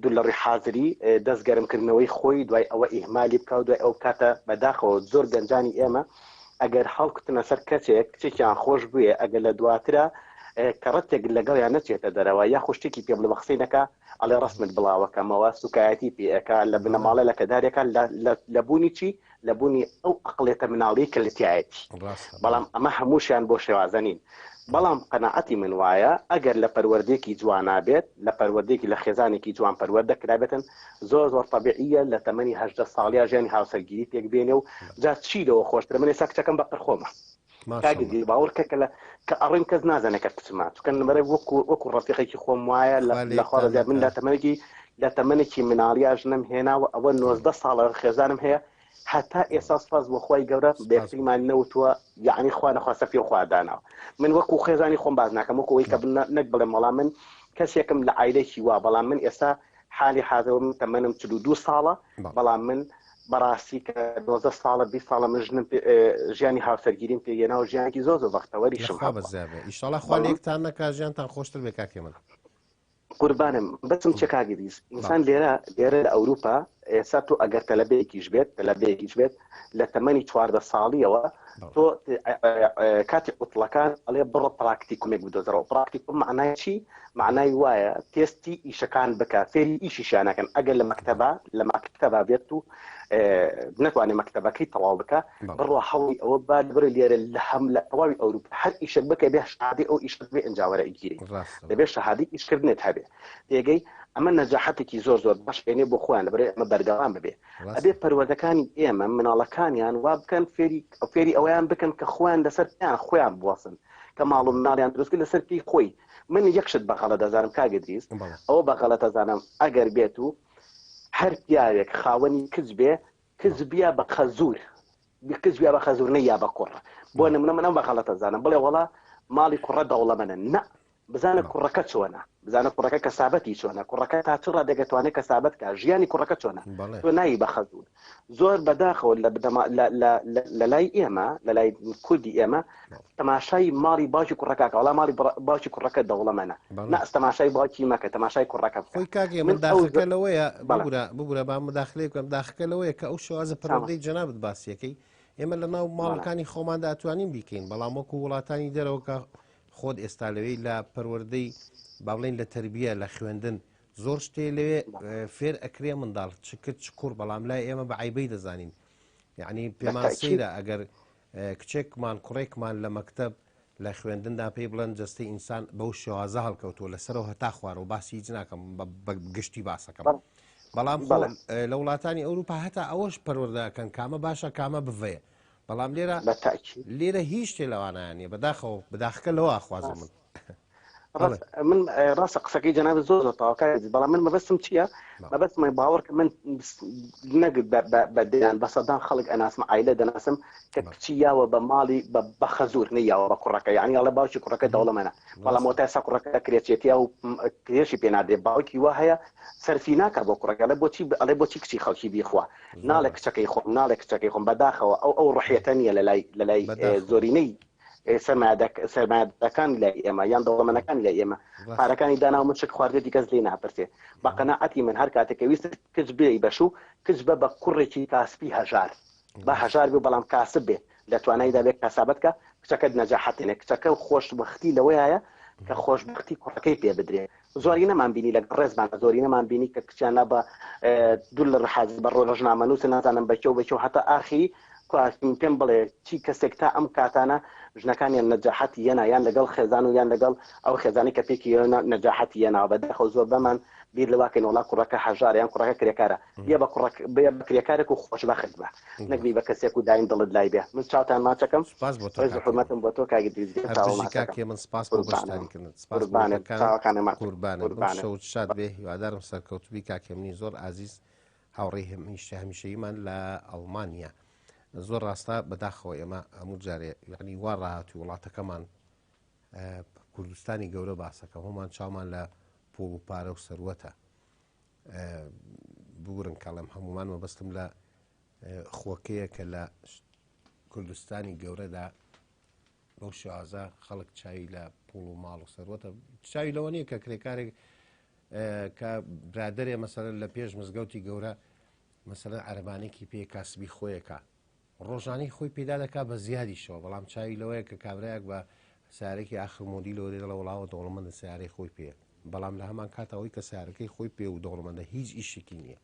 Speaker 5: دوور لە ڕووی حازری دەست گەرم کردنەوەی خۆی دوای ئەوە ئیهمالی بکا و دوای ئەو بکاتە بەداخەوە زۆر گەنجانی ئێمە ئەگەر هەڵکوتنە سەر کەسێک کچێکیان خۆش بوێ ئەگەر لە دواترا کەڕەتێک لەگەڵیان نەچێتە دەرەوە یاخو شتێکی پێ بڵێ بە قسەی نەکا ئەڵێ ڕەسمت بڵاوەکەمەوە سوکایەتی پێ ئەکا لە بنەماڵە لەکەدارێکا لە بوونی چی لە بوونی ئەو ئەقڵێتە مناڵی کە لە تایەتی بەڵام ئەمە هەمووشیان بۆ شێوازە نین بەڵام قەناعەتی من وایە ئەگەر لە پەروەردەیەکی جوانا بێت لە پەروەردەیەکی لە خێزانێکی جوان پەروەردە کرابێتن زۆر زۆر تەبیعیە لە تەمەنی 18 ساڵیا ژیانی هاوسەرگیری پێک بێنێ و جا چی لەوە خۆشترە من ئێستا کچەکەم بە قەر خۆمە کاک دیر باوەڕ کە کە لە کە ئەڕۆین کەس نازانێت کە کچمە چونکە نمرە وەکو وەکو ڕەفیقێکی خۆم وایە لە لە خوا ڕەزیا من لە تەمەنێکی لە تەمەنێکی مناڵیا ژنم هێناوە ئەوە 19 ساڵە خێزانم هەیە هەتا ئێستا سپاس بۆ خوای گەورە بێکتریمان نەوتووە یعنی خوا نەخواستە پێ خوا داناوە من وەکو خێزانی خۆم باز ناکەم وەکو ئەوەی کە نەک بڵێم وەڵام من کەسێکم لە عایلێکی وا بەڵام من ئێستا حالی حازەوە من تەمەنم 42 ساڵە بەڵام من بەڕاستی کە 19 ساڵە 20 ساڵە من ژنم ژیانی هاوسەرگیریم پێ هێنا و ژیانێکی زۆر زۆر بەختەوەریشم
Speaker 1: خوا بەزیابێ ئیشاڵا خوا لێکتان نەکا ژیانتان خۆشتر بێ کاکێ من
Speaker 5: قوربانم بەسم چێ کاک ئیدریس ئینسان لێرە لێرە لە ئەوروپا ئێستا تۆ ئەگەر تەلەبەیەکیش بێت تەلەبەیەکیش بێت لە تەمەنی 14 ساڵیەوە تۆ کاتی عوتڵەکان ئەڵێ بڕۆ پراکتیکومێک بدۆزەرەوە پراکتیکوم معنای چی معنای وایە تێستی ئیشەکان بکە فێری ئیشیشیانەکەن ئەگەر لە مەکتەبە لە مەکتەبە بێت و نەتوانێت مەکتەبەکەی تەواو بکە بڕۆ هەوڵی ئەوە با بڕێ لێرە لە هەم لە تەواوی ئەوروپا هەر ئیشێک بکە بێ شادی ئەو ئیشت بێ ئەنجاوەرە ئیگیری دەبێت شەهادەی ئیشکردنت هەبێ تێگەی ئەمە نەجاحەتێکی زۆر زۆر باش بێنێ بۆ خۆیان لەبەرئ ئەمە بەردەوام ببێ ئەبێ پەروەردەکانی ئێمە مناڵەکانیان وا بکەن فێری فێری ئەوەیان بکەن کە خۆیان لەسەر پێیان خۆیان بوەسن کە ماڵ و مناڵیان دروست کرد لەسەر پێی خۆی من یەک شت بە غەڵەت دەزانم کاک ئیدریس ئەوە بە غەڵەت ئەزانم ئەگەر بێت و هەر پیاوێک خاوەنی کچ بێ کچ بیا بە خەزور کچ بیا بە خەزور نەیا بە کوڕ بۆ نمونە من ئەم بە غەڵەت ئەزانم بڵێ وەڵا ماڵی کوڕە دەوڵەمەنە نا بزانە کوڕەکە چۆنە بزانە کوڕەکە کەسابەتی چۆنە کوڕەکە تا چ ڕادێک دەتوانێت کەسابەت کا ژیانی کوڕەکە چۆنە تۆ نایی بە خەزور زۆر بەداخەوە لە بنەما لە لای ئێمە لە لای کوردی ئێمە تەماشای ماڵی باوکی کوڕەکە کە وەڵا ماڵی باوکی کوڕەکە دەوڵەمەنە نا تەماشای باوکی مەکە تەماشای کوڕەکە بکە
Speaker 1: خۆی کاک من داخەکە لەوەیە ببورە ببورە با مداخلەی بکەم داخەکە لەوەیە کە ئەو شێوازە پەروەردەی جەنابت باسیەکەی ئێمە لە ناو ماڵەکانی خۆماندا ئەتوانین بیکەین بەڵام وەکو وڵاتانی دەرەوە کە خۆت ئێستا لەوێی لە پەروەردەی با بڵێین لە تەربیە لە خوێندن زۆر شتێ لەوێ فێر ئەکرێ منداڵ چ کچ چ کوڕ بەڵام لای ئێمە بە عیبەی دەزانین یعنی پێمان سەیرە ئەگەر کچێکمان کوڕێکمان لە مەکتب لە خوێندندا پێی بڵێن جەستەی ئینسان بەو شێوازە هەڵکەوتووە لەسەرەوە هەتا خوارەوە باسی هیچ ناکەم بە گشتی باسەکەم بەڵام لە وڵاتانی ئەوروپا هەتا ئەوەش پەروەردەکەن کامە باشە کامە بڤەیە بەڵام لێرە لێرە هیچ شتێ لەوانایان نیە بەداخەوە بەداخەکە لەوە ئەخوازم من.
Speaker 5: من ڕاستە قسەکەی جەناب زۆر زۆر تەواوکاری بەڵام من مەبەستم چییە مەبەستم باوەڕ کە من نەک بە دەیان بە سەدان خەڵک ئەناسم عیلە دەناسم کە کچی یاوە بە ماڵی بە خەزور نەیاوە بە کوڕەکە یعنی ئەڵێ باوکی کوڕەکە دەوڵەمەنە بەڵام وەتا ئێستا کوڕەکە کرێچێتیا و کرێشی پێ نادرێ باوکی وا هەیە سەرفی ناکا بۆ کوڕەکە ئەڵێ بۆچی ئەڵێ بۆچی کچی خەڵکی بیخوا ناڵێ کچەکەی خۆم ناڵێ کچەکەی خۆم بەداخەوە ئەو ئەو ڕحیەتە نییە لە لای لە لای زۆرینەی سەرمایەدارەکان لای ئێمە یان دەوڵەمەنەکان لای ئێمە پارەکانی دانا و مچک خواردێتی کەس لێی ناپرسێ بە قەناعەتی من هەر کاتێک کە ویستت کچ بێی بەشوو کچ بە بە کوڕێکی کاسپی هەژار با هەژار بێ بەڵام کاسب بێ لە توانایدا بێ کاسابەت کە کچەکەت نەجاحەتێنێ کچەکە خۆشبەختی لەوەیە کە خۆشبەختی کوڕەکەی پێ بدرێ زۆرینەمان بینی لەگەڵ ڕێزمانە زۆرینەمان بینی کە کچیان نا بە دوور لە ڕحاز بە ڕۆژنامەنووس نازانم بە کێ و بە کێ و هەتا ئاخری کوا پێم بڵێ چی کەسێک تا ئەم کاتانە ژنەکانیان نەجاحەتی یەنا یان لەگەڵ خێزان و یان لەگەڵ ئەو خێزانی کە پێکی نەجاحەتی یەناوە بەداخەوە زۆربەمان بیر لەواکەین وڵا کوڕەکە هەژارە یان کوڕەکە کرێکارە بیە بە کوڕەک بیە بە کرێکارێک و خۆشبەخت بە نەک بی بە کەسێک و دایم دڵت لای بێ من چاوتان ماچەکەم
Speaker 1: سپاس بۆ تۆ
Speaker 5: ڕێز و
Speaker 1: کاک هێمن
Speaker 5: حورمەتم بۆ تۆ کاک ئیدریس گیان
Speaker 1: هەر
Speaker 5: چاوە
Speaker 1: بژی کاک
Speaker 5: ماچەکەم
Speaker 1: هێمن سپاس بۆ
Speaker 5: قوربانم
Speaker 1: بەشداریکردنت سپاس بۆ
Speaker 5: قوربانت
Speaker 1: وتەکانت
Speaker 5: چاوەکانت ماچەکەم
Speaker 1: قوربانت بم
Speaker 5: قوربانت
Speaker 1: شەوت شاد بێ هیوادارم سەرکەوتوبی کاک هێمنی زۆر ئازیز هاوڕێی هەمیشە هەمیشەییمان لە ئەڵمانیا زۆر ڕاستە بەداخەوە ئێمە هەموو جارێ یعنی وا ڕاهاتوی وڵاتەکەمان کوردستانی گەورە باسەکە هۆمان چاومان لە پوڵ و پارە و سەروەتە بگورن کاڵم هەمومان مەبەستم لە خۆکەیە کە لە کوردستانی گەورەدا بەو شێوازە خەڵک چاوی لە پوڵ و ماڵ و سەروەتە چاوی لەوە نییە کە کرێکارێک کە برادێ مەسەر لە پێش مزگەوتی گەورە مەسەر عربانێکی پێ کاسبی خۆیەکە ڕۆژانەی خۆی پەیدا دەکا بە زیادیشەوە بەڵام چاوی لەوەیە کە کابرایەک بە سارێکی ئاخر مۆدیلەوە دێ دەڵێ وڵاوە دەوڵەمەندە سیارەی خۆی پێ بەڵام لە هەمان کات ئەوەی کە سیارەکەی خۆی پێ و دەوڵەمەندە هیچ ئیشێکی نییە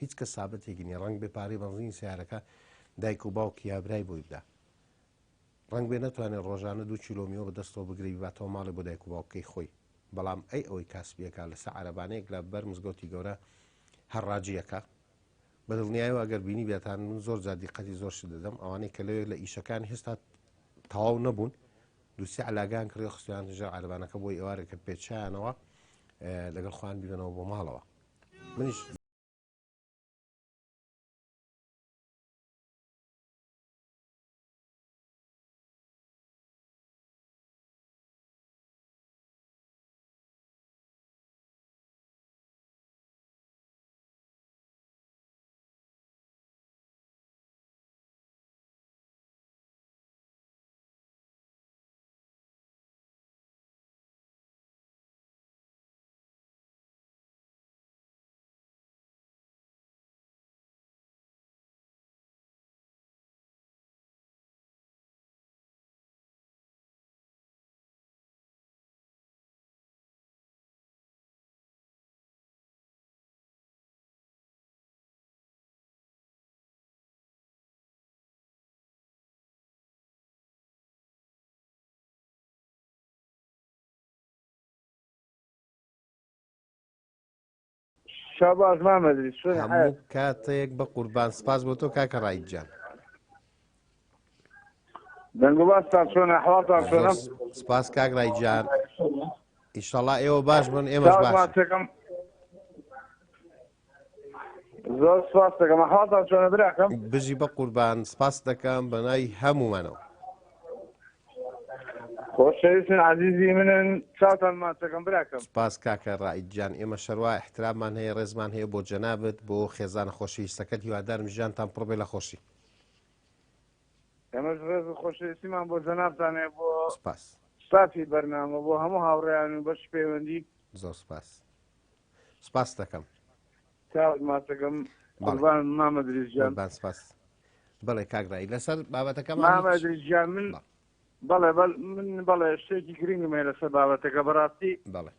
Speaker 1: هیچ کە سابەتێکی نییە ڕەنگ بێ پارەی بەنزینی سیارەکە دایک و باوکی یا برای بۆی بدا ڕەنگ بێ نەتوانێت ڕۆژانە دوو کیلۆ میوە بە دەستەوە بگرێ بیباتەوە ماڵێ بۆ دایک و باوکەکەی خۆی بەڵام ئەی ئەوەی کاسبیەکە لەسەر عەرەبانەیەک لە بەر مزگەوتی گەورە هەڕاجیەکە بە دڵنیایەوە ئەگەر بینیبێتان من زۆر جار دیقەتی زۆر شت دەدەم ئەوانەی کە لەوێ لە ئیشەکان هێستا تەواو نەبوون دووسی علاگان کڕی خستیان ژێر عەرەبانەکە بۆی ئێوارێک کە پێچیانەوە لەگەڵ خۆیان بیبەنەوە بۆ ماڵەوە منیش
Speaker 6: شاباش مامە ئیدریس چۆنی
Speaker 1: هەموو
Speaker 6: حەیات
Speaker 1: کاتێک بە قوربان سپاس بۆ تۆ کاکە ڕائید گیان
Speaker 6: دەنگ و باستان چۆنە ئەحواڵتان
Speaker 1: زۆر
Speaker 6: چۆنە
Speaker 1: سپاس کاک ڕائید گیان ئیشەڵا ئێوە باش بن ئێمەش
Speaker 6: چاوت
Speaker 1: باشین
Speaker 6: ماچەکەم زۆر سپاس دەکەم ئەحواڵتان چۆنە براکەم
Speaker 1: بژی بە قوربان سپاس دەکەم بە ناوی هەموومانەوە.
Speaker 6: خۆشەویستن عەزیزی منن چاوتان ماچەکەم براکەم.
Speaker 1: سپاس کاکە ڕائید گیان ئێمە شەروا ئیحتراممان هەیە ڕێزمان هەیە بۆ جەنابت بۆ خێزانە خۆشەویستەکەت هیوادارم ژیانتان پڕ بێ لە خۆشی.
Speaker 6: ئێمەش ڕێز و خۆشەویستیمان بۆ جەنابتان هەیە بۆ
Speaker 1: سپاس.
Speaker 6: ستافی بەرنامە بۆ هەموو هاوڕێیان و بەشی پەیوەندی.
Speaker 1: زۆر سپاس سپاست دەکەم.
Speaker 6: چاوت ماچەکەم
Speaker 1: بەڵێ
Speaker 6: قوربان مامە دریس گیان.
Speaker 1: قوربان سپاس. بەڵێ کاک ڕای لەسەر بابەتەکەمان
Speaker 6: مامە
Speaker 1: هیچ
Speaker 6: دریس گیان من
Speaker 1: بەڵێ.
Speaker 6: بەڵێ بەل من بەڵێ شتێکی گرنگم هەیە لەسەر بابەتەکە بەڕاستی
Speaker 1: بەڵێ.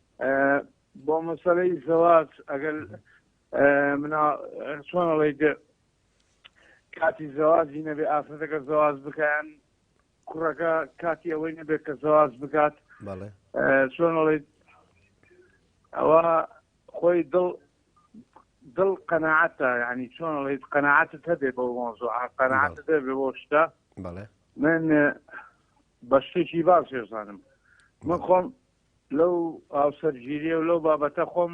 Speaker 6: بۆ مەسەلەی زەواج ئەگەر منا چۆن ئەڵێیت کاتی زەواجی نەبێ ئافرەتەکە زەواج بکەیان کوڕەکە کاتی ئەوەی نەبێت کە زەواج بکات
Speaker 1: بەڵێ
Speaker 6: چۆن ئەڵێیت ئەوە خۆی دڵ دڵ قەناعەتە یعنی چۆن ئەڵێیت قەناعەتت هەبێ بەو مەوزوعە قەناعەتت هەبێ بۆ شتە
Speaker 1: بەڵێ
Speaker 6: من بە شتێکی باش ێزانم من خۆم لەو هاوسەرگیریە و لەو بابەتە خۆم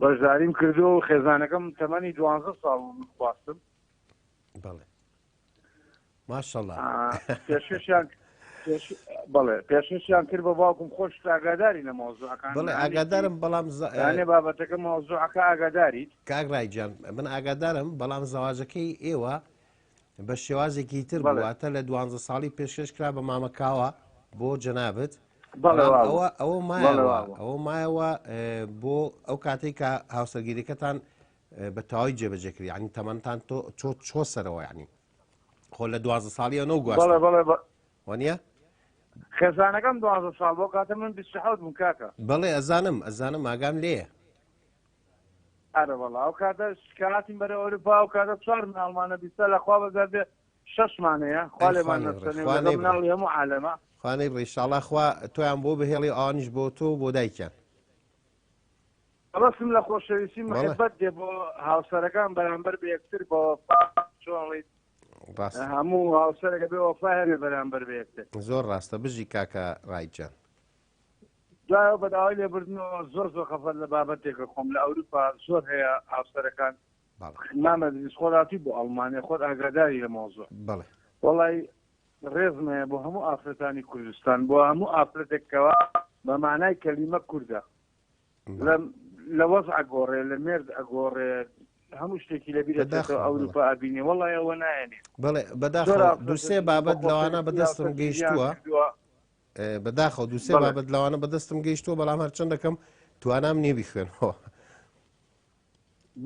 Speaker 6: بەشداریم کردو و خێزانەکەم تەمەنی دوانزە ساڵ من خواستم
Speaker 1: بەڵێ ماشەڵا
Speaker 6: پێشکەشیان بەڵێ پێشکەشیان کرد بە باوکم خۆش ئاگاداری لە مەوزوعەکان
Speaker 1: بەڵێ ئاگادارم بەڵام
Speaker 6: زانێ بابەتەکە مەوزوعەکە ئاگاداریت
Speaker 1: کاک ڕایجان من ئاگادارم بەڵام زەواجەکەی ئێوە بە شێوازێکی تر بوو واتە لە دوانزە ساڵی پێشکەش کرا بە مامە کاوە بۆ جەنابت بەڵام ئەوە ئەوە مایەوە ئەوە مایەوە بۆ ئەو کاتێک کە هاوسەرگیریەکەتان بە تەواوی جێبەجێ کرد یعنی تەمەنتان تۆ چۆ چۆ سەرەوە یعنی خۆ لە دوازە ساڵیە نەو گواست وانە
Speaker 6: خێزانەکەم دوازە ساڵ بۆ کاتە من 27 بووم کاکە
Speaker 1: بەڵێ ئەزانم ئەزانم ئاگام لێیە.
Speaker 6: ئەرە وەڵا ئەو کاتە کە هاتین بەرەو ئەوروپا ئەو کاتە چوار مناڵمانە بیستە لە خوا بەزار بێ شەشمانەیە خوا
Speaker 1: ئەی
Speaker 6: لێمان
Speaker 1: خوا نەیبڕێ
Speaker 6: نەستەنێ و
Speaker 1: خوا
Speaker 6: لەگەڵ
Speaker 1: نەیبڕێ
Speaker 6: مناڵی هەموو عالەمە.
Speaker 1: خوا نەیبڕێ ئیشاڵا خوا تۆیان بۆ بهێڵێ و ئەوانیش بۆ تۆ و بۆ دایکیان.
Speaker 6: مەبەستم لە خۆشەویستی
Speaker 1: بەڵێ.
Speaker 6: محبەت دێ بۆ هاوسەرەکان بەرامبەر بە یەکتر بە وەفا چۆن ئەڵێیت
Speaker 1: ڕاستە.
Speaker 6: هەموو هاوسەرێک ئەبێ وەفای هەبێ بەرامبەر بە یەکتر.
Speaker 1: زۆر ڕاستە بژی کاکە ڕاید جان.
Speaker 6: دوایەوە بە داوای لێبوردنەوە زۆر زۆر خەفەت لە بابەتێکە خۆم لە ئەوروپا زۆر هەیە هاوسەرەکان
Speaker 1: بەڵێ.
Speaker 6: مامە ئەدریس خۆت هاتووی بۆ ئەڵمانیا خۆت ئاگاداری لە مەوزوع.
Speaker 1: بەڵێ.
Speaker 6: وەڵای ڕێزم هەیە بۆ هەموو ئافرەتانی کوردستان بۆ هەموو ئافرەتێک کەوا بە مانای کەلیمە کوردە لە لە وەزع ئەگۆڕێ لە مێرد ئەگۆڕێ هەموو شتێکی لە بیرە
Speaker 1: بەداخەوە بەڵێ.
Speaker 6: ئەوروپا ئەبینێ وەڵای ئەوە نایەنێ
Speaker 1: بەڵێ
Speaker 6: زۆر
Speaker 1: بەداخەوە دوو
Speaker 6: ئافرەت
Speaker 1: سێ
Speaker 6: بە
Speaker 1: بابەت لەوانە
Speaker 6: خۆشەویستی
Speaker 1: بەدەستم
Speaker 6: هاوسەرگیریان
Speaker 1: گەیشتووە
Speaker 6: کردووە
Speaker 1: بەداخەوە دوو سێ
Speaker 6: بەڵێ
Speaker 1: بابەت لەوانە بەدەستم گەیشتووە بەڵام هەرچەندەکەم توانام نییە بیخوێنەوە.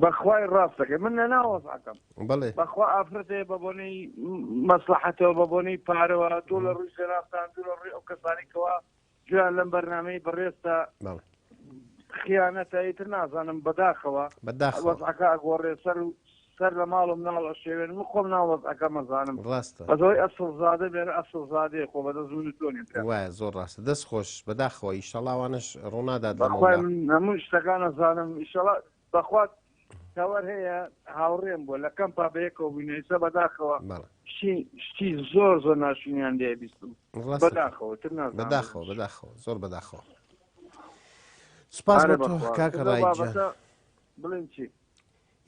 Speaker 6: بەخوای ڕاست دەکەی من لەناو وەزعەکەم
Speaker 1: بەڵێ.
Speaker 6: بەخوا ئافرەتێ بە بۆنەی مەسڵەحەتەوە بە بۆنەی پارەوە دوو لە ڕووی جەنابتان دوو لە ڕووی ئەو کەسانی کەوا گوێیان لەم بەرنامەی بەڕێزتە
Speaker 1: بەڵێ.
Speaker 6: خیانەتە ئیتر نازانم بەداخەوە
Speaker 1: بەداخەوە.
Speaker 6: وەزعەکە ئەگۆڕێ سەر و سەر لە ماڵ و مناڵ ئەشێوێن من خۆم ناو وەزعەکە مەزانم
Speaker 1: ڕاستە.
Speaker 6: بەس ئەوەی ئەسڵ زادە بێرە ئەسڵ زادەیە خۆ بەدەست من و تۆ نیە برا.
Speaker 1: وایە زۆر ڕاستە دەست خۆش بەداخەوە ئیشەڵا ئەوانەش ڕوونادات
Speaker 6: بەخوای
Speaker 1: لەمەولا.
Speaker 6: من هەموو شتەکان ئەزانم ئیشەڵا بەخوا تەوەر هەیە هاوڕێم بووە لە کەمپا بەیەکەوە بووینە ئیستا بەداخەوە
Speaker 1: بەڵێ.
Speaker 6: شتی شتی زۆر زۆر ناشرینیان لێ بیستم
Speaker 1: ڕاستە
Speaker 6: بەداخەوە تر نازانم
Speaker 1: بەداخەوە بەداخەوە زۆر بەداخەوە سوپاس
Speaker 6: ئارە
Speaker 1: بۆ تۆ
Speaker 6: بەخوا
Speaker 1: کاکە
Speaker 6: تر لەو
Speaker 1: ڕایت گیان.
Speaker 6: بابەتە بڵێن چی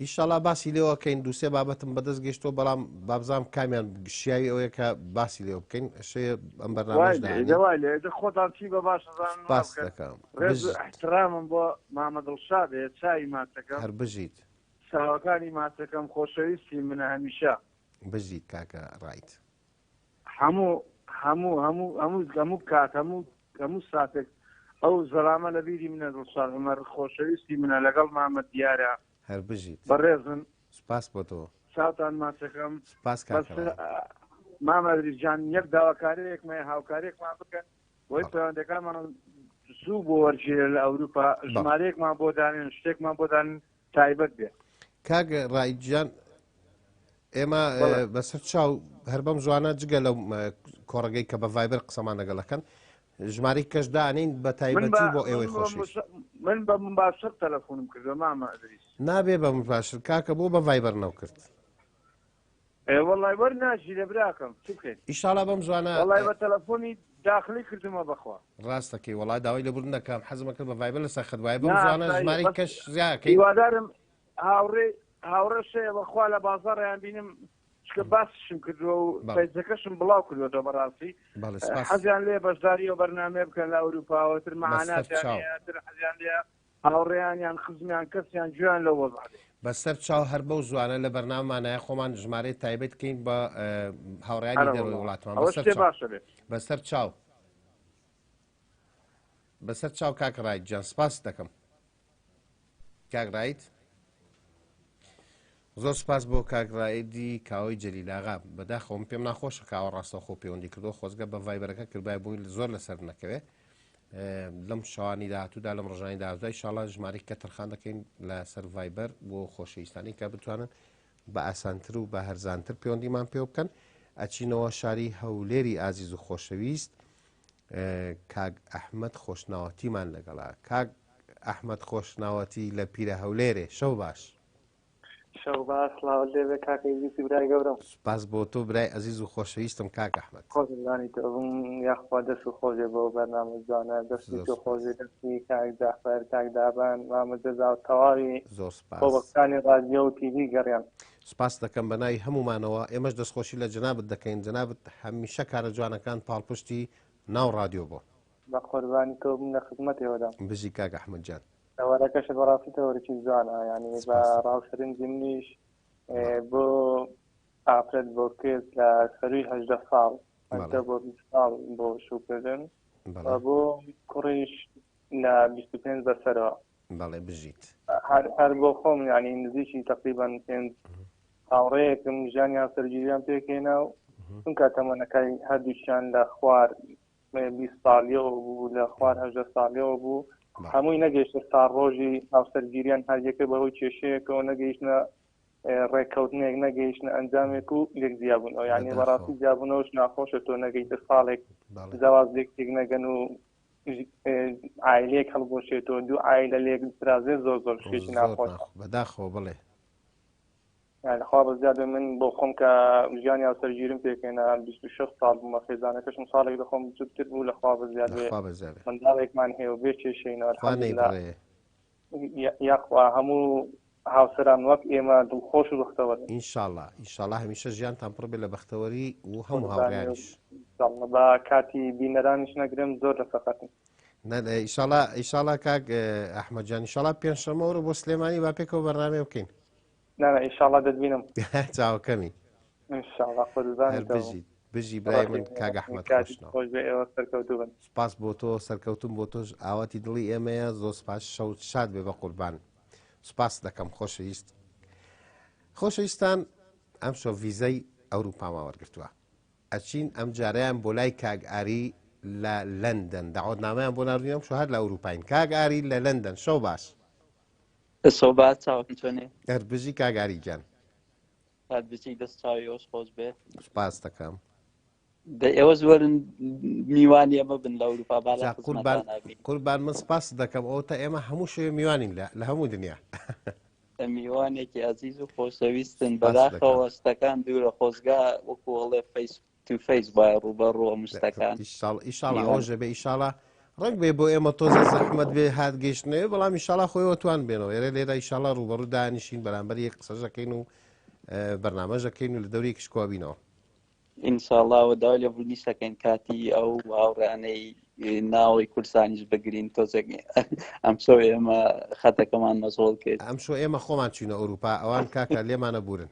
Speaker 1: ئیشەڵا باسی لێوە کەین دووسێ بابەتم بەدەست گەیشتووە بەڵام بابزانام کامیان شیاوی ئەوەیە کە باسی لێوە بکەین شێ ئەم بەرنامەش
Speaker 6: وای لێ
Speaker 1: دانێ
Speaker 6: دە وای لێ دە خۆتان چی بە باش ئەزانن وا
Speaker 1: سپاس
Speaker 6: بکەن
Speaker 1: دەکەم
Speaker 6: ڕێز و
Speaker 1: بژیت
Speaker 6: ئیحترامم بۆ مامە دڵشاد هەیە چاوی ماچەکەم
Speaker 1: هەر بژیت
Speaker 6: چاوەکانی ماچەکەم خۆشەویستی منە هەمیشە.
Speaker 1: بژیت کاکە ڕایت.
Speaker 6: هەموو هەموو هەموو هەموو هەموو کات هەموو هەموو ساتێک ئەو زەلامە لە بیری منە دڵشاد عومەر خۆشەویستی منە لەگەڵ مامە دیارە
Speaker 1: هەر بژیت.
Speaker 6: بەڕێزن.
Speaker 1: سوپاس بۆ تۆ.
Speaker 6: چاوتان ماچەکەم.
Speaker 1: سوپاس
Speaker 6: بەس
Speaker 1: کاکە ڕایت.
Speaker 6: مامە ئەدریس جان یەک داواکاریەکم هەیە هاوکاریەکمان بکەن بۆی
Speaker 1: بەڵێ.
Speaker 6: پەیوەندەکانمان زوو بۆ وەرگیرێ لە ئەوروپا
Speaker 1: بەڵێ.
Speaker 6: ژمارەیەکمان بۆ دانێن شتێکمان بۆ دانێن تایبەت بێ.
Speaker 1: کاک ڕائید گیان ئێمە
Speaker 6: بەڵێ.
Speaker 1: بەسەر چاو هەر بەم زوانە جگە لەو کۆڕەگەی کە بە ڤایبەر قسەمان لەگەڵەکەن ژمارەی کەش دانین بە
Speaker 6: من بە
Speaker 1: تایبەتی بۆ
Speaker 6: من
Speaker 1: ئێوەی
Speaker 6: بە
Speaker 1: خۆشەویست.
Speaker 6: مش- من بە مباشر تەلەفۆنم کردووە مامە ئەدریس.
Speaker 1: نابێ بە مباشر کاکە بۆ بە ڤایبەر نەوکرد.
Speaker 6: ئێ وەڵای وەرناگیرێ براکەم چ بکەین.
Speaker 1: ئیشاڵا بەم زوانە
Speaker 6: وەڵای بە تەلەفۆنی داخلی کردومە بەخوا.
Speaker 1: ڕاست دەکەی وەڵا داوای لێبوردن دەکەم حەزم ئەکرد بە ڤایبەر لەسەر خەت بایە بەم
Speaker 6: نا
Speaker 1: زوانە
Speaker 6: ئاساییە
Speaker 1: ژمارەی
Speaker 6: بەس
Speaker 1: کەش زیاکەین.
Speaker 6: هیوادارم هاوڕێ هاوڕێش هەیە بەخوا لە بازاڕیان بینم چکە باسیشم کردووە و
Speaker 1: بەڵێ.
Speaker 6: پەیجەکەشم بڵاو کردوەتەوە بەڕاستی
Speaker 1: بەڵێ سپاس.
Speaker 6: حەزیان لێ بەشداری ئەو بەرنامەیە بکەن لە ئەوروپاوە تر
Speaker 1: بەسەر
Speaker 6: مەعاناتیان
Speaker 1: چاو.
Speaker 6: هەیە تر حەزیان لێ هاوڕێیان یان خزمیان کەسیان گوێیان لەو وەزعە بێ.
Speaker 1: بەسەر چاو هەر بەو زوانە لە بەرنامەمانایە خۆمان ژمارەی تایبەت کەین بە هاوڕێیانی
Speaker 6: ئەرە
Speaker 1: دەرەوەی
Speaker 6: وەڵا
Speaker 1: وڵاتمان
Speaker 6: ئەوە
Speaker 1: بەسەر
Speaker 6: شتێ
Speaker 1: چاو
Speaker 6: باشە بێ.
Speaker 1: بەسەر چاو بەسەر چاو کاک ڕایت گیان سپاست دەکەم کاک ڕایت زۆر سپاس بۆ کاک ڕائیدی کاوەی جەلیلاغا بەداخەوە من پێم ناخۆشە کاوە ڕاستەوخۆ پەیوەندی کردو خۆزگە بە ڤایبەرەکە کردبای بۆی زۆر لەسەر نەکەوێ لەم شەوانی داهاتوودا لەم ڕژانی داهاتوودا ئیشاڵا ژمارەی کە تەرخان دەکەین لەسەر ڤایبەر بۆ خۆشەویستانی کە بتوانن بە ئاسانتر و بە هەرزانتر پەیوەندیمان پێ بکەن ئەچینەوە شاری هەولێری ئازیز و خۆشەویست کاک ئەحمد خۆشناوەتیمان لەگەڵا کاک ئەحمد خۆشناوەتی لە پیرە هەولێرێ شەو باش
Speaker 7: شەو باش سڵاوت لێ بێ کاکە ئیدریسی برای گەورەم.
Speaker 1: سوپاس بۆ تۆ برای ئەزیز و خۆشەویستم کاک ئەحمەد.
Speaker 7: قوربانی تۆ بم یاخوا دەست و خۆش بێ بۆ بەرنامە جوانە دەستی
Speaker 1: زۆر
Speaker 7: تۆ
Speaker 1: سوپاس.
Speaker 7: خۆش بێ دەستی کاک جەعفەر کاک دابان مامە جەزا و تەواوی
Speaker 1: زۆر سوپاس.
Speaker 7: خۆبەخشانی ڕادیۆ و تیڤی گەڕیان.
Speaker 1: سوپاست دەکەم بە ناوی هەموومانەوە ئێمەش دەستخۆشی لە جەنابت دەکەین جەنابت هەمیشە کارە جوانەکان پاڵپشتی ناو ڕادیۆ بۆ.
Speaker 7: بە قوربانی تۆ بم لە خزمەت ئێوەدام.
Speaker 1: بژی کاک ئەحمەد گیان.
Speaker 7: تەوەرەکەشت بەڕاستی تەوەرێکی جوانە یانی بە
Speaker 1: سپاس.
Speaker 7: ڕا و سەرنجی منیش
Speaker 1: بەڵێ.
Speaker 7: بۆ ئافرەت بۆ کچ لە سەرووی 18 ساڵ
Speaker 1: بەڵێ.
Speaker 7: 18 بۆ 20 ساڵ بۆ شووکردن و
Speaker 1: بەڵێ.
Speaker 7: بۆ کوڕیش لە 25 بەسەرەوە.
Speaker 1: بەڵێ بژیت.
Speaker 7: هەر هەر بۆ خۆم یانی نزیکی تەقریبەن پێنج هاوڕێیەکم ژیانیان سەرگیریان پێکهێنا و چونکە تەمەنەکەی هەردووکیان لە خوار 20 ساڵیەوە بوو لە خوار 18 ساڵیەوە بوو. هەمووی نەگەیشتە ساڵ ڕۆژی هاوسەرگیریان هەریەکە بەهۆی کێشەیەکەوە نەگەیشتە ڕێککەوتنێک نەگەیشتە ئەنجامێک و لێک جیابوونەوە یعنی بەڕاستی جیابوونەوەش ناخۆشە تۆ نەگەیتە ساڵێک زەواز لێک تێک نەگەن و عایلەیەک هەڵبۆشێتەوە دوو عایلە لێک ترازێ زۆر زۆر شتێکی ناخۆش
Speaker 1: بەداخەوە بڵێ
Speaker 7: یانی خوا بەزیاد بێ من بۆ خۆم کە ژیانی هاوسەرگیریم پێکهێنا 26 ساڵ بوومە خێزانەکەشم ساڵێک لە خۆم بچووکتر بوو لە خوا بەزیاد بێ
Speaker 1: خوا بەزیاد بێ
Speaker 7: منداڵێکمان هەیە و بێ کێشەینەوە
Speaker 1: خوا
Speaker 7: الحمدلله
Speaker 1: نەیبڕێ
Speaker 7: یاخوا هەموو هاوسەران وەک ئێمە دڵخۆش و بەختەوەر بن
Speaker 1: ئینشاڵا ئینشاڵا هەمیشە ژیانتان پڕ بێ لە بەختەوەری و هەموو
Speaker 7: قوربانی و
Speaker 1: هاوڕێیانیش
Speaker 7: ئینشاڵڵا با کاتی بینەرانیش نەگرم زۆر لە سەفەرن
Speaker 1: نا ئیشاڵا ئیشاڵا کاک ئەحمەد جان ئیشاڵا پێنجشەممە وەرە بۆ سلێمانی با پێکەوە بەرنامەیە بکەین
Speaker 7: نا نا ئیشاڵا دەتبینم.
Speaker 1: چاوەکەمی.
Speaker 7: ئینشاڵا قوربانی
Speaker 1: هەر
Speaker 7: تۆ بم.
Speaker 1: بژیت بژی برای من
Speaker 7: ڕەحی
Speaker 1: کاک ئەحمەد
Speaker 7: کاتت
Speaker 1: خۆشناو.
Speaker 7: خۆش بێ ئێوە سەرکەوتوو بن.
Speaker 1: سپاس بۆ تۆ سەرکەوتن بۆ تۆش ئاواتی دڵی ئێمەیە زۆر سپاس شەوت شاد بێ بەقوربان سپاست دەکەم خۆشەویست خۆشەویستان ئەمشەو ڤیزەی ئەوروپامان وەرگرتووە ئەچین ئەمجارەیان بۆ لای کاک ئاری لە لەندەن داوەتنامەیان بۆ ناردوین ئەمشەو هەر لە ئەوروپاین کاک ئاری لە لەندەن شەو باش.
Speaker 8: شەو باش چاوەکم چۆنی؟
Speaker 1: هەر بژی کاک ئاری گیان.
Speaker 8: هەر بژی دەست چاوی ئێوەش خۆش بێ.
Speaker 1: سوپاست دەکەم.
Speaker 8: دە ئێوەش وەرن میوانی ئێمە بن لە ئەوروپا با لە
Speaker 1: جا قوربان
Speaker 8: خزمەتانا بین.
Speaker 1: قوربان من سپاست دەکەم ئەوە تا ئێمە هەموو شەوێ میوانین لە لە هەموو دنیا.
Speaker 8: میوانێکی ئەزیز و خۆشەویستن
Speaker 1: سپاست دەکەم.
Speaker 8: بەداخەوە شتەکان دوورە خۆزگا وەکو ئەڵێ face to face وایە ڕووبەڕوو هەموو شتەکان
Speaker 1: ئیشاڵ ئیشاڵا
Speaker 8: میوان
Speaker 1: ئەوەش دەبێ ئیشاڵا ڕەنگ بێ بۆ ئێمە تۆزێ زەحمەت بێ هات گەیشتنەوە بەڵام ئیشاڵا خۆیەوە توان بێنەوە ئێرە لێرە ئیشاڵا ڕووبەڕوو دانیشین بەرامبەر یەک قسەش دەکەین و بەرنامەش دەکەین و لە دەوری یەکیش کۆبینەوە.
Speaker 8: ئینشاڵا و داوای لێبوردنیش دەکەین کاتی ئەو هاوڕێیانەی ناوەی کوردستانیش بگرین تۆزێک ئەمشەو ئێمە خەتەکەمان مەشغوڵ کرد.
Speaker 1: ئەمشۆ ئێمە خۆمان چوینە ئەوروپا ئەوان کاکە لێمانە بورن.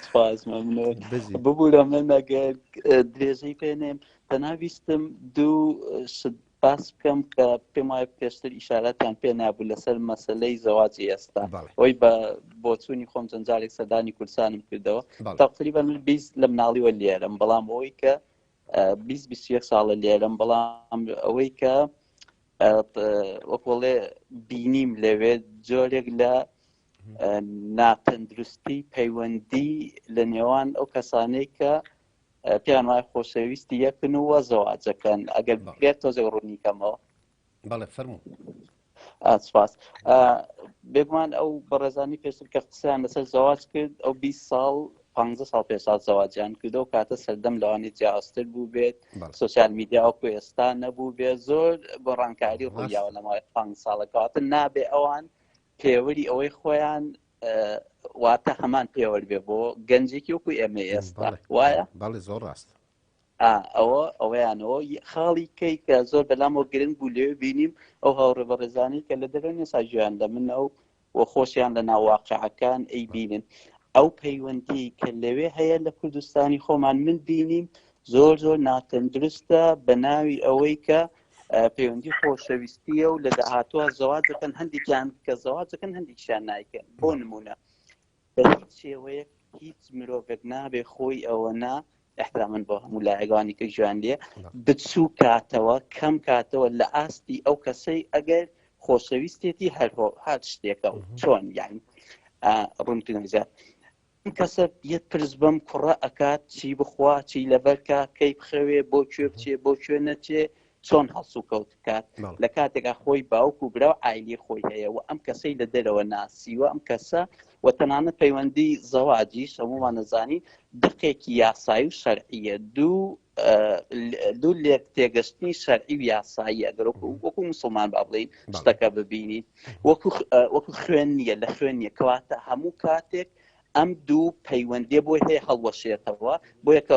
Speaker 8: سپاس مەمنون.
Speaker 1: بژیت.
Speaker 8: ببورە من ئەگەر درێژەی پێ نێم تەنها ویستم دوو شت باس بکەم کە پێم وایە پێشتر ئیشارەتیان پێ نابوو لەسەر مەسەلەی زەواجی ئێستا ئەوی بە بۆچوونی خۆم چەند جارێک سەردانی کوردستانم کردەوە تقریبا من 20 لە مناڵیوە لێرەم بەڵام ئەوەی کە 20 21 ساڵە لێرەم بەڵام ئەوەی کە وەکۆڵێ بینیم لەوێ جۆرێک لە ناتەندروستی پەیوەندی لە نێوان ئەو کەسانەی کە پێیان وایە خۆشەویستی یەکن و زەواجەکەن ئەگەر بکرێت تۆزێک ڕوونی کەمەوە.
Speaker 1: بەڵێ فەرموو.
Speaker 8: سپاس. بێگومان ئەو بەڕێزانی پێشتر کە قسەیان لەسەر زەواج کرد ئەو 20 ساڵ 15 ساڵ پێشا زەواجیان کردەوە کاتە سەردەم لەوانەیە جیاوازتر بوو بێت سوسیال میدیا وەکو ئێستا نەبوو بێت زۆر گۆڕانکاری ڕوویاوە لە ماوەی 15 ساڵەکەواتە نابێ ئەوان پێوەری ئەوەی خۆیان واتە هەمان پێوەر بێ بۆ گەنجێکی وەکو ئێمە ئێستا وایە
Speaker 1: بەڵێ زۆر ڕاست
Speaker 8: ئەوە ئەوەیانەوە خاڵی کەی کە زۆر بەلامەوە گرنگ بوو لێ بینیم ئەو هاوڕێ بەڕێزانی کە لە دەرەوە نێسا گوێیان لە من ئەو و خۆشیان لە ناواقعەکان ئەی بینن ئەو پەیوەندی کە لەوێ هەیە لە کوردستانی خۆمان من بینیم زۆر زۆر ناتەندروستە بە ناوی ئەوەی کە پەیوەندی خۆشەویستیە و لە داهاتوە زەواج دەکەن هەندێکیان کە زەواج دەکەن هەندێکیان نایکەن بۆ نمونە بە هیچ شێوەیەک هیچ مرۆڤێک نابێ خۆی ئەوە نا احترامن بۆ هەموو لایەگانی کە گوێیان لێ بچوو کاتەوە کەم کاتەوە لە ئاستی ئەو کەسەی ئەگەر خۆشەویستێتی هەر هەر شتێکە و چۆن یان ڕوونکردنەوەی زیاد ئەم کەسە یەت پرس بەم کوڕە ئەکات چی بخوا چی لەبەرکا کەی بخەوێ بۆ کوێ بچێ بۆ کوێ نەچێ چۆن هەڵسوکەوت بکات لە کاتێکا خۆی باوک و برا و عایلی خۆی هەیە و ئەم کەسەی لە دەرەوە ناسیوە ئەم کەسە و تەنانەت پەیوەندی زەواجیش هەموومان نەزانی دقێکی یاسایی و شەرعیە دوو دوو لێک تێگەشتنی شەرعی و یاسایی ئەگەر وەکو مسلمان با بڵین شتەکە ببینین وەکو وەکو خوێن نییە لە خوێن نییە کەواتە هەموو کاتێک ئەم دوو پەیوەندی بۆی هەیە هەڵوەشێتەوە بۆ یەکە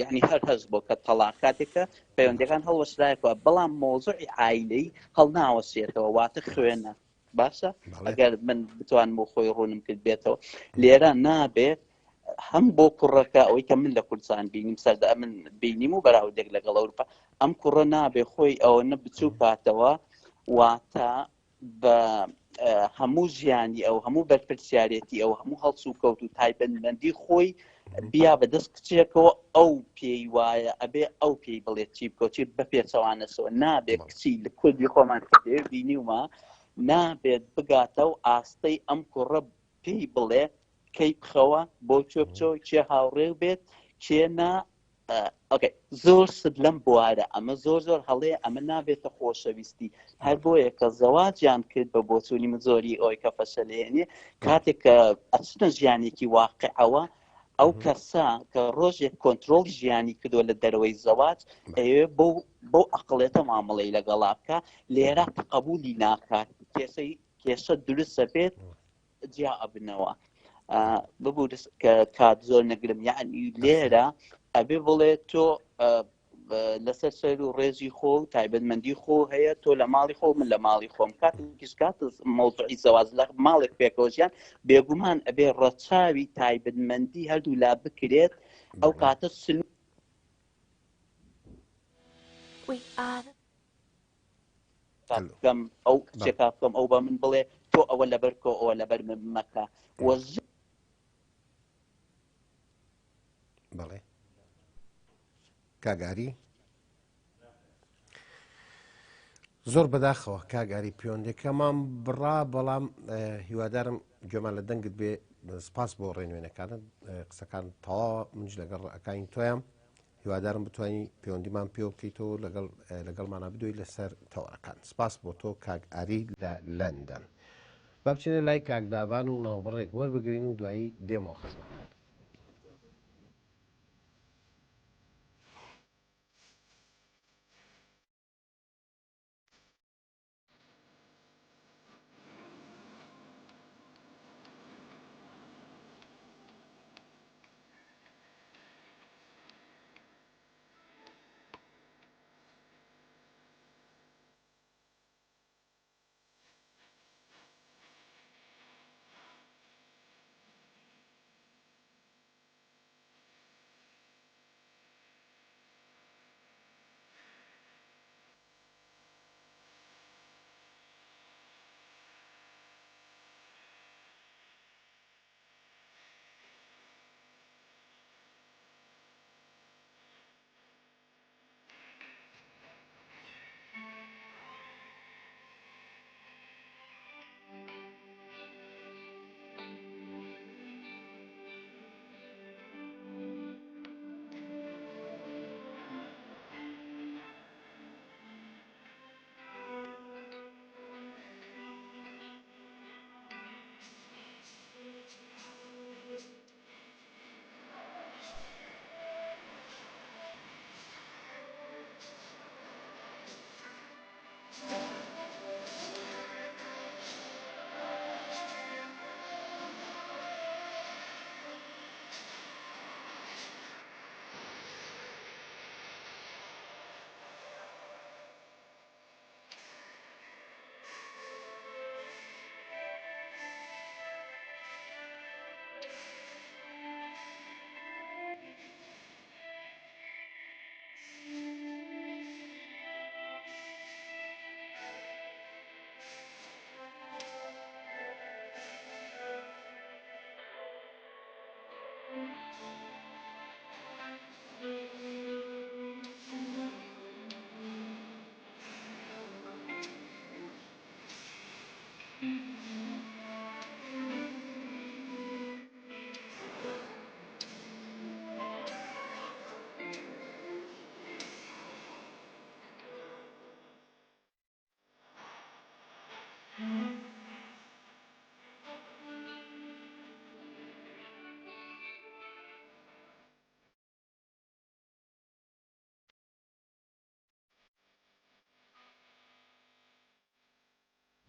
Speaker 8: یعنی هەر هەست بۆ کە تەلاق کاتێکە پەیوەندەکان هەڵوەشرایەوە بەڵام مۆزعی عیلەی هەڵناوەشێتەوە واتە خوێنە باشە ئەگەر من بتوانم بۆ خۆی ڕوونم کرد بێتەوە لێرە نابێت هەم بۆ کوڕەکە ئەوەی کە من لە کوردستان بینیم سەردا من بینیم و بەراوردێک لەگەڵ ئەوروپا ئەم کوڕە نابێ خۆی ئەوە نە بچوو کاتەوە واتە بە هەموو ژیانی ئەو هەموو بەرپرسیارەتی ئەو هەموو هەڵسو کەوت و تایبەتمەندی خۆی بیا بە دەست کچێکەوە ئەو پێی وایە ئەبێ ئەو پێی بڵێت چی بکە چی بە پێچەوانەسەوە نابێت کچی لە کوردی خۆمان کە لێ بینیومە نابێت بگاتە و ئاستەی ئەم کوڕە پێی بڵێ کەی بخەوە بۆ کوێ بچۆ کێ هاوڕێ بێت کێ نا ئۆکەی زۆر شت لەم بوارە ئەمە زۆر زۆر هەڵەیە ئەمە نابێتە خۆشەویستی هەر بۆیە کە زەواجیان کرد بە بۆچوونی من زۆری ئەوی کە فەشەلێنێ کاتێک کە ئەچنە ژیانێکی واقعەوە ئەو کەسە کە ڕۆژێک کۆنتترۆل ژیانی کردووە لە دەرەوەی زەواج ئەوێ بۆ بۆ ئەقلێتە مامەڵەی لەگەڵا بکە لێرە قبولی ناکات کێشەی کێشە دروستە بێت جیا ئەبنەوە ببوور کە کات زۆر نەگرم یعنی لێرە ئەبێ بڵێ تۆ لەسەر سەر و ڕێزی خۆ و تایبەتمەندی خۆ هەیە تۆ لە ماڵی خۆ من لە ماڵی خۆم کاتێکیش کات مەوزوعی زەواز لە ماڵێک پێکەوەژیان بێگومان ئەبێ ڕەچاوی تایبەتمەندی هەردوو لا بکرێت ئەو کاتە سن
Speaker 2: We are the
Speaker 8: بکەم ئەو کچێکا بکەم ئەو بە من بڵێ تۆ ئەوە لەبەر کۆ ئەوە لەبەر من مەکە وە
Speaker 1: بەڵێ کاگاری زۆر بەداخەوە کاگاری پەیوەندەکەمان بڕا بەڵام هیوادارم گوێمان لە دەنگت بێ سپاس بۆ ڕێنوێنەکانت قسەکان تەواوە منش لەگەڵ ڕەکانی تۆیان هیوادارم بتوانی پەیوەندیمان پێوە بکەیتەوە لەگەڵ لەگەڵمانە بدۆی لەسەر تەوەرەکان سپاس بۆ تۆ کاک ئاری لە لەندەن با بچینە لای کاک دابان و ناوبڕێک وەربگرین و دوایی دێمەوە خزمەتتان.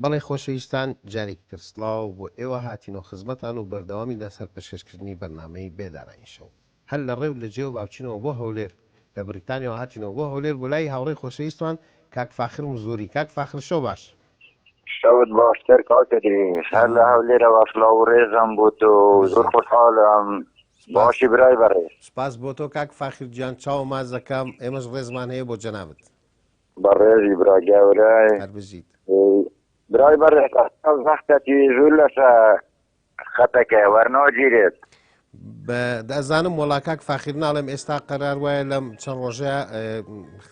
Speaker 1: بەڵێ خۆشەویستان جارێکی تر سڵاو بۆ ئێوە هاتینەوە خزمەتان و بەردەوامی لەسەر پێشکەشکردنی بەرنامەی بێدارانی شەو هەر لە ڕێ و لە جێوە باوچینەوە بۆ هەولێر لە بریتانیاوە هاتینەوە بۆ هەولێر بۆ لای هاوڕێی خۆشەویستمان کاک فاخر مزوری کاک فاخر شەو باش.
Speaker 9: شەوت باشتر کاک ئیدریس هەر لە هەولێرەوە سڵاو و ڕێزم بۆ تۆ زۆر خۆشحاڵم باشی برای بەڕێز.
Speaker 1: سپاس بۆ تۆ کاک فاخر گیان چاو ماچ دەکەم ئێمەش ڕێزمان هەیە بۆ جەنابت.
Speaker 9: بەڕێزی برا گەورەی.
Speaker 1: هەر بژیت.
Speaker 9: برای بەڕێز زەختەتی زۆر لەسە خەتەکە وەرناگیرێت.
Speaker 1: دەزانم وەڵا کاک فاخیر ناڵێم ئێستا قەرار وایە لەم چەند ڕۆژە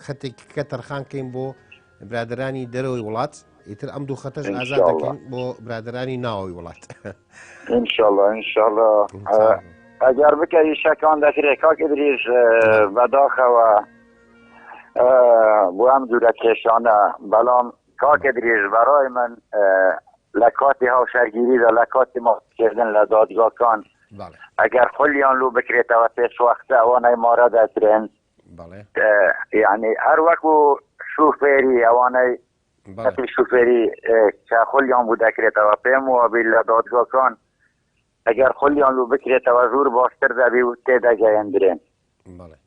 Speaker 1: خەتێکی کە تەرخان کەین بۆ برادرانی دەرەوەی وڵات ئیتر ئەم دوو خەتەش ئازاد دەکەین بۆ برادرانی ناوەوەی وڵات
Speaker 9: انشالله انشالله ئەگەر بکە ئیشەکان دەکرێت کاک ئیدریس بەداخەوە بۆ ئەم دوورە کێشانە بەڵام کاک ئیدریس بەڕای من لە کاتی هاوسەرگیریدا لە کاتی ماکردن لە دادگاکان ئەگەر خولیان لو بکرێتەوە پێش وەختە ئەوانەی مارە دەکرێن یعنی هەر وەکو شوفێری ئەوانەی کەسی شوفێری کە خولیان بوو دەکرێتەوە پێم وابی لە دادگاکان ئەگەر خولیان لو بکرێتەوە زۆر باشتر دەبی و تێدەگەیەندرێن.
Speaker 1: بەڵێ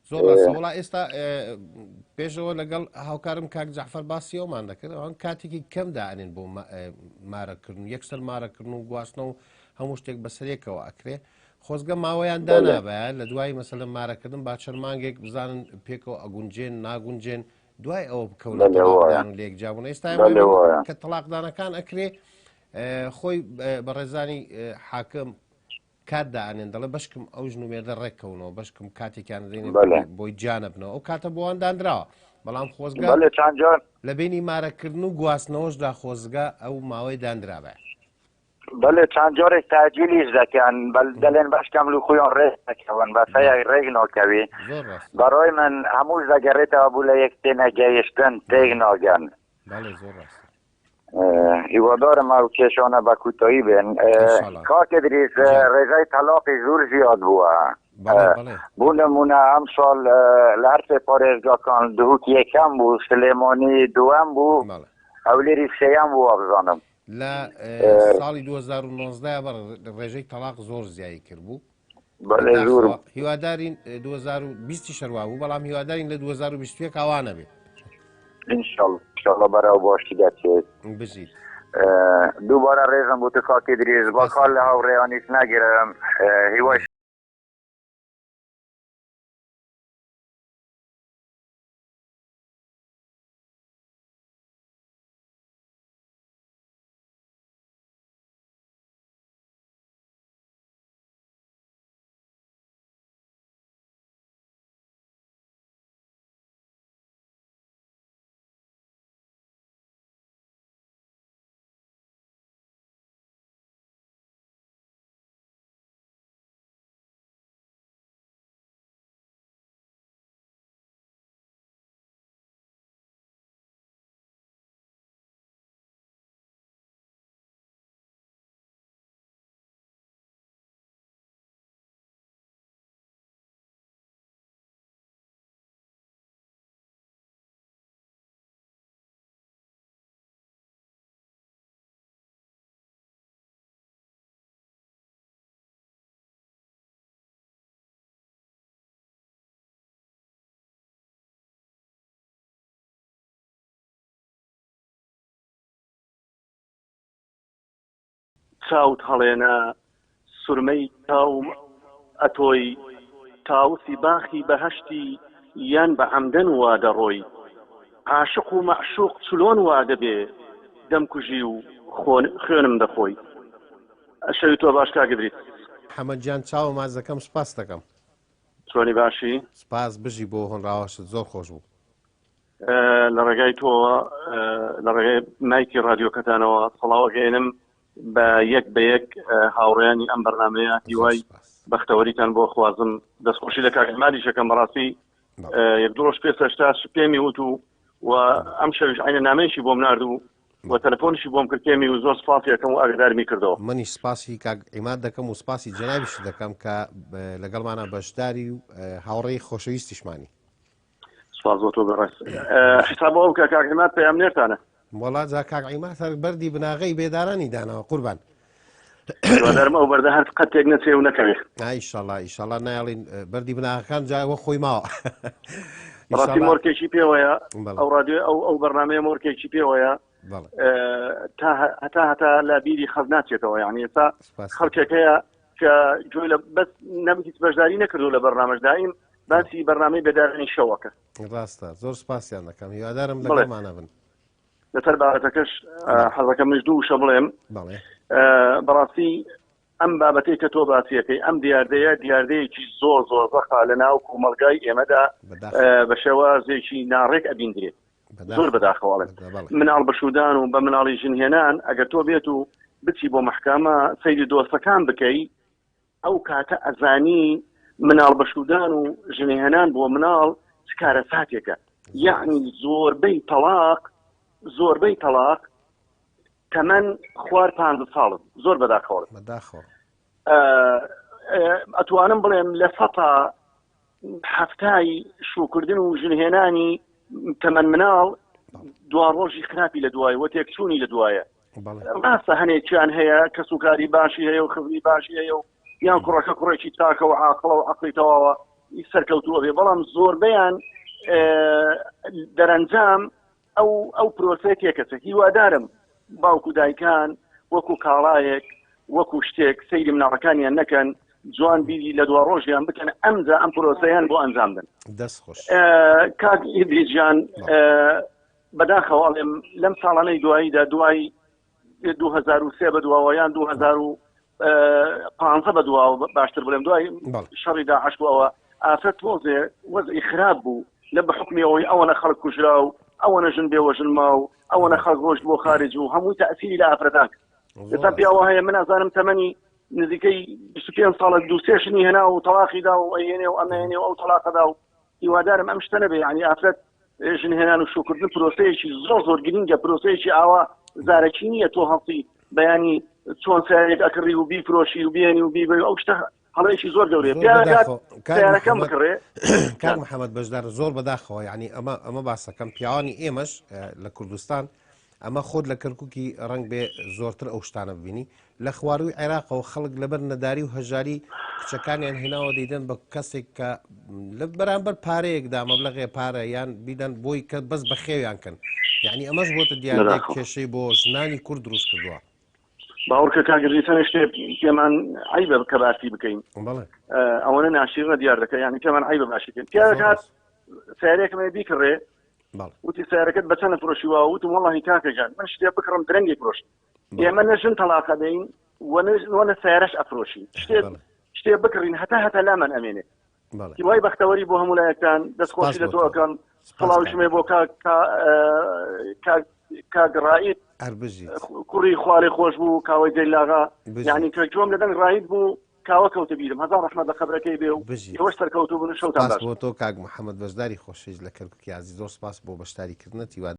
Speaker 1: زۆر ڕاستە وڵا ئێستا پێشەوە لەگەڵ هاوکارم کاک جەعفەر باسی ئەومان دەکرد ئەوان کاتێکی کەم دائەنێن بۆ مارەکردن یەکسەر مارەکردن و گواستنەوە و هەموو شتێک بەسەرێکەوە ئەکرێ خۆزگە ماوەیان دانابایە لە دوای مەسەلە مارەکردن با چەند مانگێک بزانن پێکەوە ئەگونجێن ناگونجێن دوای ئەوە بکەون و لێک جیابوون ئێستا کە تەڵاقدانەکان ئەکرێ خۆی بەڕێزانی حاکم کات دائەنێن دەڵێ بەشکم ئەو ژن و مێردە ڕێککەونەوە بەشکم کاتێکیان دەینێ بۆی جیانەبنەوە ئەو کاتە بۆوان دانراوە بەڵام خۆزگە لە بینی مارەکردن و گواستنەوەشدا خۆزگە ئەو ماوەی دانرابە.
Speaker 9: بەێ چند جارێک تاجیلیش دەکەن بەل دەلێن باش کەم لو خۆیان ڕێک نەکەون بەس هەیە ڕێک ناکەوی بەڕای من هەمووش دەگەڕێتەوە بوو لە یەک تێنەگەیشتن تێک ناگەن هیوادارم ئەو کێشانە بە کوتایی بێن کاک ئیدریس ڕێژەی تەلاقی زۆر زیاد بووە بۆ نمونە ئەم ساڵ لە هەر سێ پارێزگاکان دهوک یەکەم بوو سلێمانی دووەم بوو هەولێری سێیەم بوو وابزانم
Speaker 1: لە ساڵی 2019 بە ڕێژەی تەلاق زۆر زیایی کرد بوو هیوادارین 2020 شەروا بوو بەڵام هیوادارین لە 2021 ئاوانە بێت
Speaker 9: انشاءالله بەرەو باشی دەچێت
Speaker 1: بژیت
Speaker 9: دووبارە ڕێزم بۆ تو کاکی درێژ با کار لە هاوڕێیانیش ناگرم هیوای
Speaker 7: چاوت هەڵێنا سورمەی چاوم ئەتۆی تاوسی باخی بەهەشتی یان بە عەمدەن وا دەڕۆی عاشق و مەعشوق چلۆن وا دەبێ دەمکوژی و خوێنم دەخۆی شەوی تۆ باش کاک ئیدریس.
Speaker 1: حەمە گیان چاوە ماچ دەکەم سوپاست دەکەم.
Speaker 7: چۆنی باشی؟
Speaker 1: سپاس بژی بۆ هۆنراوەشت زۆر خۆش بوو.
Speaker 7: لە ڕێگای تۆوە لە ڕێگای مایکی ڕادیۆکەتانەوە سڵاو ئەگەیەنم بە یەک بە یەک هاوڕێیانی ئەم بەرنمەیە هیوای بەختەوەریتان بۆ خوازم دەستخۆشی لە کاک عیمادیش ئەکەم بەڕاستی یەک دوو ڕۆژ پێش ئێستا پێمی وت و و ئەم شەویش عینە نامەیەکی بۆم نارد و و تەلەفۆنیشی بۆم کرد پێمی و زۆر سپاسی ئەکەم و ئاگدارمی کردەوە.
Speaker 1: منیش سپاسی کاک عیماد دەکەم و سپاسی جەنابیشت دەکەم کە لەگەڵمانا بەشداری و هاوڕێی خۆشەویستیشمانی.
Speaker 7: سپاس بۆ تۆ بەڕێز. حساب بۆ ئەو کە کاک عیماد پەیامنێرتانە.
Speaker 1: وەڵا جا کاک عیماد هەر بەردی بناغەی بێدارانی داناوە قوربان.
Speaker 7: هیوادارم ئەو بەردە هەر قەت تێک نەچێ و نەکەوێ.
Speaker 1: ئیشەڵا ئیشەڵا نایەڵین بەردی بناغەکان جا وە خۆی ماوە.
Speaker 7: ڕاستی مۆرکێکی پێوەیە ئەو ڕادیۆ ئەو ئەو بەرنامەیە مۆرکێکی پێوەیە تا هەتا هەتا لە بیری خەڵک ناچێتەوە یعنی ئێستا خەڵکێک هەیە کە گوێ لە بەس نەم هیچ بەشداری نەکردو لە بەرنامەش دایم باسی بەرنامەی بێدارانی شەوەکە
Speaker 1: ڕاستە زۆر سپاسیان دەکەم هیوادارم لەگەڵمانە بن.
Speaker 7: لەسەر بابەتەکەش حەزەکەم منیش دوو وشە بڵێم بەڕاستی.
Speaker 10: ئەم بابەتەی کە تۆ باسیەکەی ئەم دیاردەیە دیاردەیەکی زۆر زۆر زەقا لە ناو کۆمەڵگای ئێمەدا بە شێوازێکی ناڕێک ئەبیندرێت زۆر بەداخەوە ئەڵێم مناڵ بەشودان و بە مناڵی ژنهێنان ئەگەر تۆ بێت و بچی بۆ مەحکەمە سەیری دۆستەکان بکەی ئەو کاتە ئەزانی مناڵ بەشودان و ژنهێنان بۆ مناڵ چ کارەساتێکە یعنی زۆربەی تەلاق زۆربەی تەلاق تەمەن خوار پ ساڵن زۆر بەداخەوە
Speaker 1: بەداخەوە
Speaker 10: ئەتوانم بڵێم لە سەتا هەفتای شوکردن و ژنهێنانی تەمەن مناڵ دوا ڕۆژی خراپی لە دوای وە تێکچوونی لە دوایە ڕاستە هەنێکیان هەیە کەس و کاری باشی هەیە و خزمی باشی هەیە و یان کوڕەکە کوڕێکی تاکە و عاقڵە و عقلی تەواوە سەرکەوتووە بێ بەڵام زۆربەیان دەرەنجام ئەو ئەو پرۆسەیە تێکەچێت هیوادارم باوک و دایکان وەکو کاڵایەک وەکو شتێک سەیری مناڵەکانیان نەکەن جوان بیری لە دوا ڕۆژیان بکەن ئەمجا ئەم پرۆسەیان بۆ ئەنجام دەن
Speaker 1: دەست خۆش
Speaker 10: کاک ئیدریس جان بەداخەوە ئەڵێم لەم ساڵانەی دواییدا دوای 2003 بە دواوە یان 2015 بە دواوە باشتر بڵێم دوای شەڕی داعش بوو ئەوە ئافرەت تۆزێ وەزعی خراپ بوو لە بە حکمی ئەوەی ئەوەنە خەڵک کوژرا و ئەوەنە ژن بێوەژن ما و ئەوەنە خەڵک ڕۆشت بۆ خارج و هەمووی تەئسیری لە ئافرەتان کرد ئێستا پیاوە هەیە من ئەزانم تەمەنی نزیکەی 25 ساڵە دوو سێ ژنی هێنا و تەڵاقی دا و ئەیێنێ و ئەمەیەنێ و ئەو تەڵاقەدا و هیوادارم ئەم شتە نەبێ یعنی ئافرەت ژن هێنان و شوکردن پرۆسەیەکی زۆر زۆر گرنگە پرۆسەیەکی ئاوا زارەکی نییە تۆ هەڵسی بەیانی چۆن سیارێک ئەکڕی و بیفرۆشی و بێنی و بیبەی ئەو شتە هەڵەیەکی زۆر گەورەیە سیارەکەم بکڕێ
Speaker 1: کاک محەممەد بەشدار زۆر بەداخەوە یعنی ئەمە ئەمە باسەکەم پیاوانی ئێمەش لە کوردستان ئەمە خۆت لە کەرکوکی ڕەنگ بێ زۆرتر ئەو شتانە ببینی لە خوارووی عێراقەوە خەڵک لەبەر نەداری و هەژاری کچەکانیان هێناوە دەیدەن بە کەسێک کە لە بەرامبەر پارەیەکدا مەبلەغێ پارە یان بیدەن بۆی کە بەس بەخێویان کەن یعنی ئەمەش بۆتە دیاردەیەک کێشەی بۆ ژنانی کورد دروست کردووە.
Speaker 10: باوەڕکە کاک ریسان شتێ پێمان عیبە کە باسی بکەین ئەوەنە ناشیرنە دیار دەکە یعنی پێمان عیبە باسی بکەین پیاوێک سیارێکم هەیە بیکڕێ وتی سیارەکەت بە چەند فرۆشی وا وتم وەڵی کاکە گیان من شتێ بکڕم درەنگی فرۆش ئێمە نە ژن تەلاقە دەین وە نە سیارەش ئەفرۆشین شتێ شتێ بکڕین هەتا هەتا لامان ئەمێنێ هیوای بەختەوەری بۆ هەموو لایەکتان دەستخۆشی لە تۆ ئەکەم سڵاویشمێ بۆ کاک کاک ڕائید کوڕی خوارێ خۆش بوو کاوەی جەیلاغا یعنی کە گوێم لە دەنگ ڕائید بوو کاوە کەوتە بیرم هەزار ڕەحمەت لە قەبرەکەی بێ و ئێوەش سەرکەوتوو بن و شەوتان
Speaker 1: باش. بۆ تۆ کاک محەممەد بەشداری خۆشەویست لە کەرکوکی ئازیز زۆر سپاس بۆ بەشداری کردنت هیوا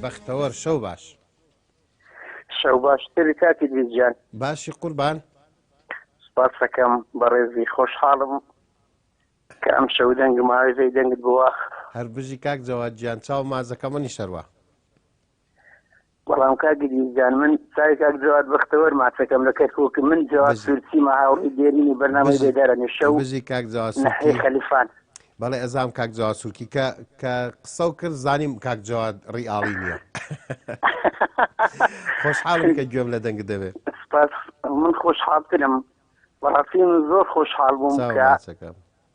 Speaker 1: بەختەوەر شەو باش.
Speaker 11: شەو باش تری کاک ئیدریس گیان.
Speaker 1: باشی قوربان.
Speaker 11: سپاسەکەم بەڕێزی خۆشحاڵم کە ئەم شەو دەنگم ئاوێزەی دەنگت بووە.
Speaker 1: هەر بژی کاک جەواد گیان چاو مازەکە منیش هەروا.
Speaker 11: بەڵام کاک ئیدریس جان من چاوی کاک جەواد بەختەوەر ماچەکەم لە کەرکوک من جەواد
Speaker 1: بژی.
Speaker 11: سورچیمە هاوڕێی دێرینی بەرنامەی
Speaker 1: بژی
Speaker 11: بێدارە نشەو
Speaker 1: بژی کاک جەواد
Speaker 11: نەحوی
Speaker 1: سورکی.
Speaker 11: خەلیفان.
Speaker 1: بەڵێ ئەزام کاک جەواد سورکی کە کە قسەو کرد زانیم کاک جەواد ڕیئاڵی نییە. خۆشحاڵم کە گوێم لە دەنگت دەبێ.
Speaker 11: سپاس من خۆشحاڵترم بەڕاستی من زۆر خۆشحاڵ بووم کە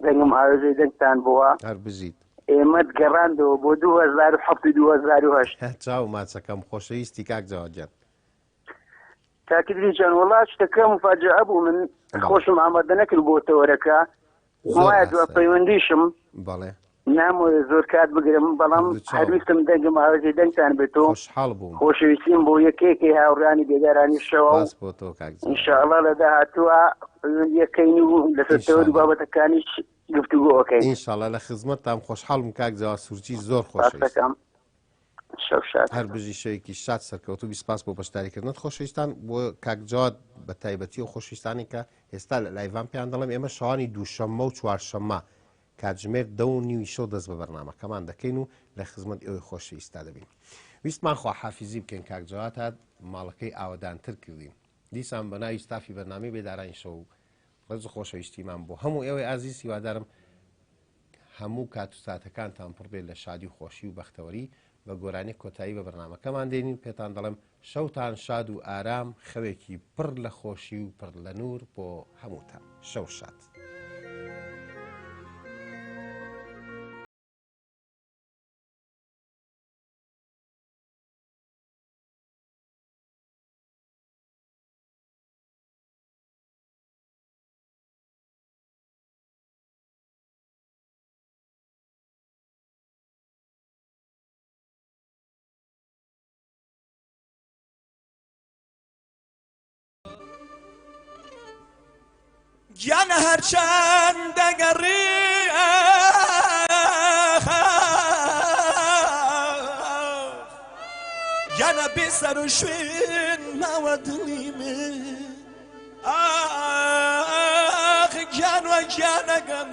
Speaker 11: دەنگم ئاوێزەی دەنگتان بووە.
Speaker 1: هەر بژیت.
Speaker 11: ئێمەت گەڕاندەوە بۆ 2007 و 2008.
Speaker 1: چاو ماچەکەم خۆشەویستی کاک جەواد گیان.
Speaker 11: کاک ئیدریس جان وەڵا شتەکە مفاجئە بوو من خۆشم ئامادە نەکرد بۆ تەوەرەکە وایە دوا پەیوەندیشم
Speaker 1: بەڵێ
Speaker 11: نامەوێ زۆر کات بگرم بەڵام هەرویستم دەنگم ئاوێزی دەنگتان بێت و
Speaker 1: خۆشحاڵ بووم
Speaker 11: خۆشەویستیم بۆ یەکێکی هاوڕانی بێدارانی شەوە
Speaker 1: سپاس بۆ تۆ کاک جەواد.
Speaker 11: ئینشاءڵا لە داهاتووە پەیوەندیەکەین و لەسەر تەوەر و بابەتەکانیش گفتوگۆ ئەکەین.
Speaker 1: ئینشاءڵا لە خزمەتتام خۆشحاڵ بووم کاک جەواد سورچی زۆر خۆشەویست.
Speaker 11: سپاستەکەم. شەو شاد.
Speaker 1: هەر بژی شەوێکی شاد سەرکەوتوو بی سپاس بۆ بەشداریکردنت خۆشەویستان بۆ کاک جواد بە تایبەتی و خۆشەویستانی کە ئێستا لە live ان پێیان دەڵێم ئێمە شەوانی دووشەممە و چوارشەممە کاتژمێر دە و نیوی شەو دەست بە بەرنامەکەمان دەکەین و لە خزمەت ئێوەی خۆشەویستا دەبین. ویستمان خواحافیزی بکەین کاک جەواد هات ماڵەکەی ئاوەدانتر کردین. دیسان بە ناوی ستافی بەرنامەی بێدارانی شەو ڕێز و خۆشەویستیمان بۆ هەموو ئێوەی ئازیز هیوادارم هەموو کات و ساتەکانتان پڕ بێت لە شادی و خۆشی و بەختەوەری بە گۆرانی کۆتایی بە بەرنامەکەمان دێنین پێتان دەڵێم شەوتان شاد و ئارام خەوێکی پڕ لە خۆشی و پڕ لە نوور بۆ هەمووتان شەو شاد.
Speaker 12: گیانە هەرچەند دەگەڕی گیانە بێ سەر و شوێن ماوە دڵی من ئاخ گیان وە گیانەکەم.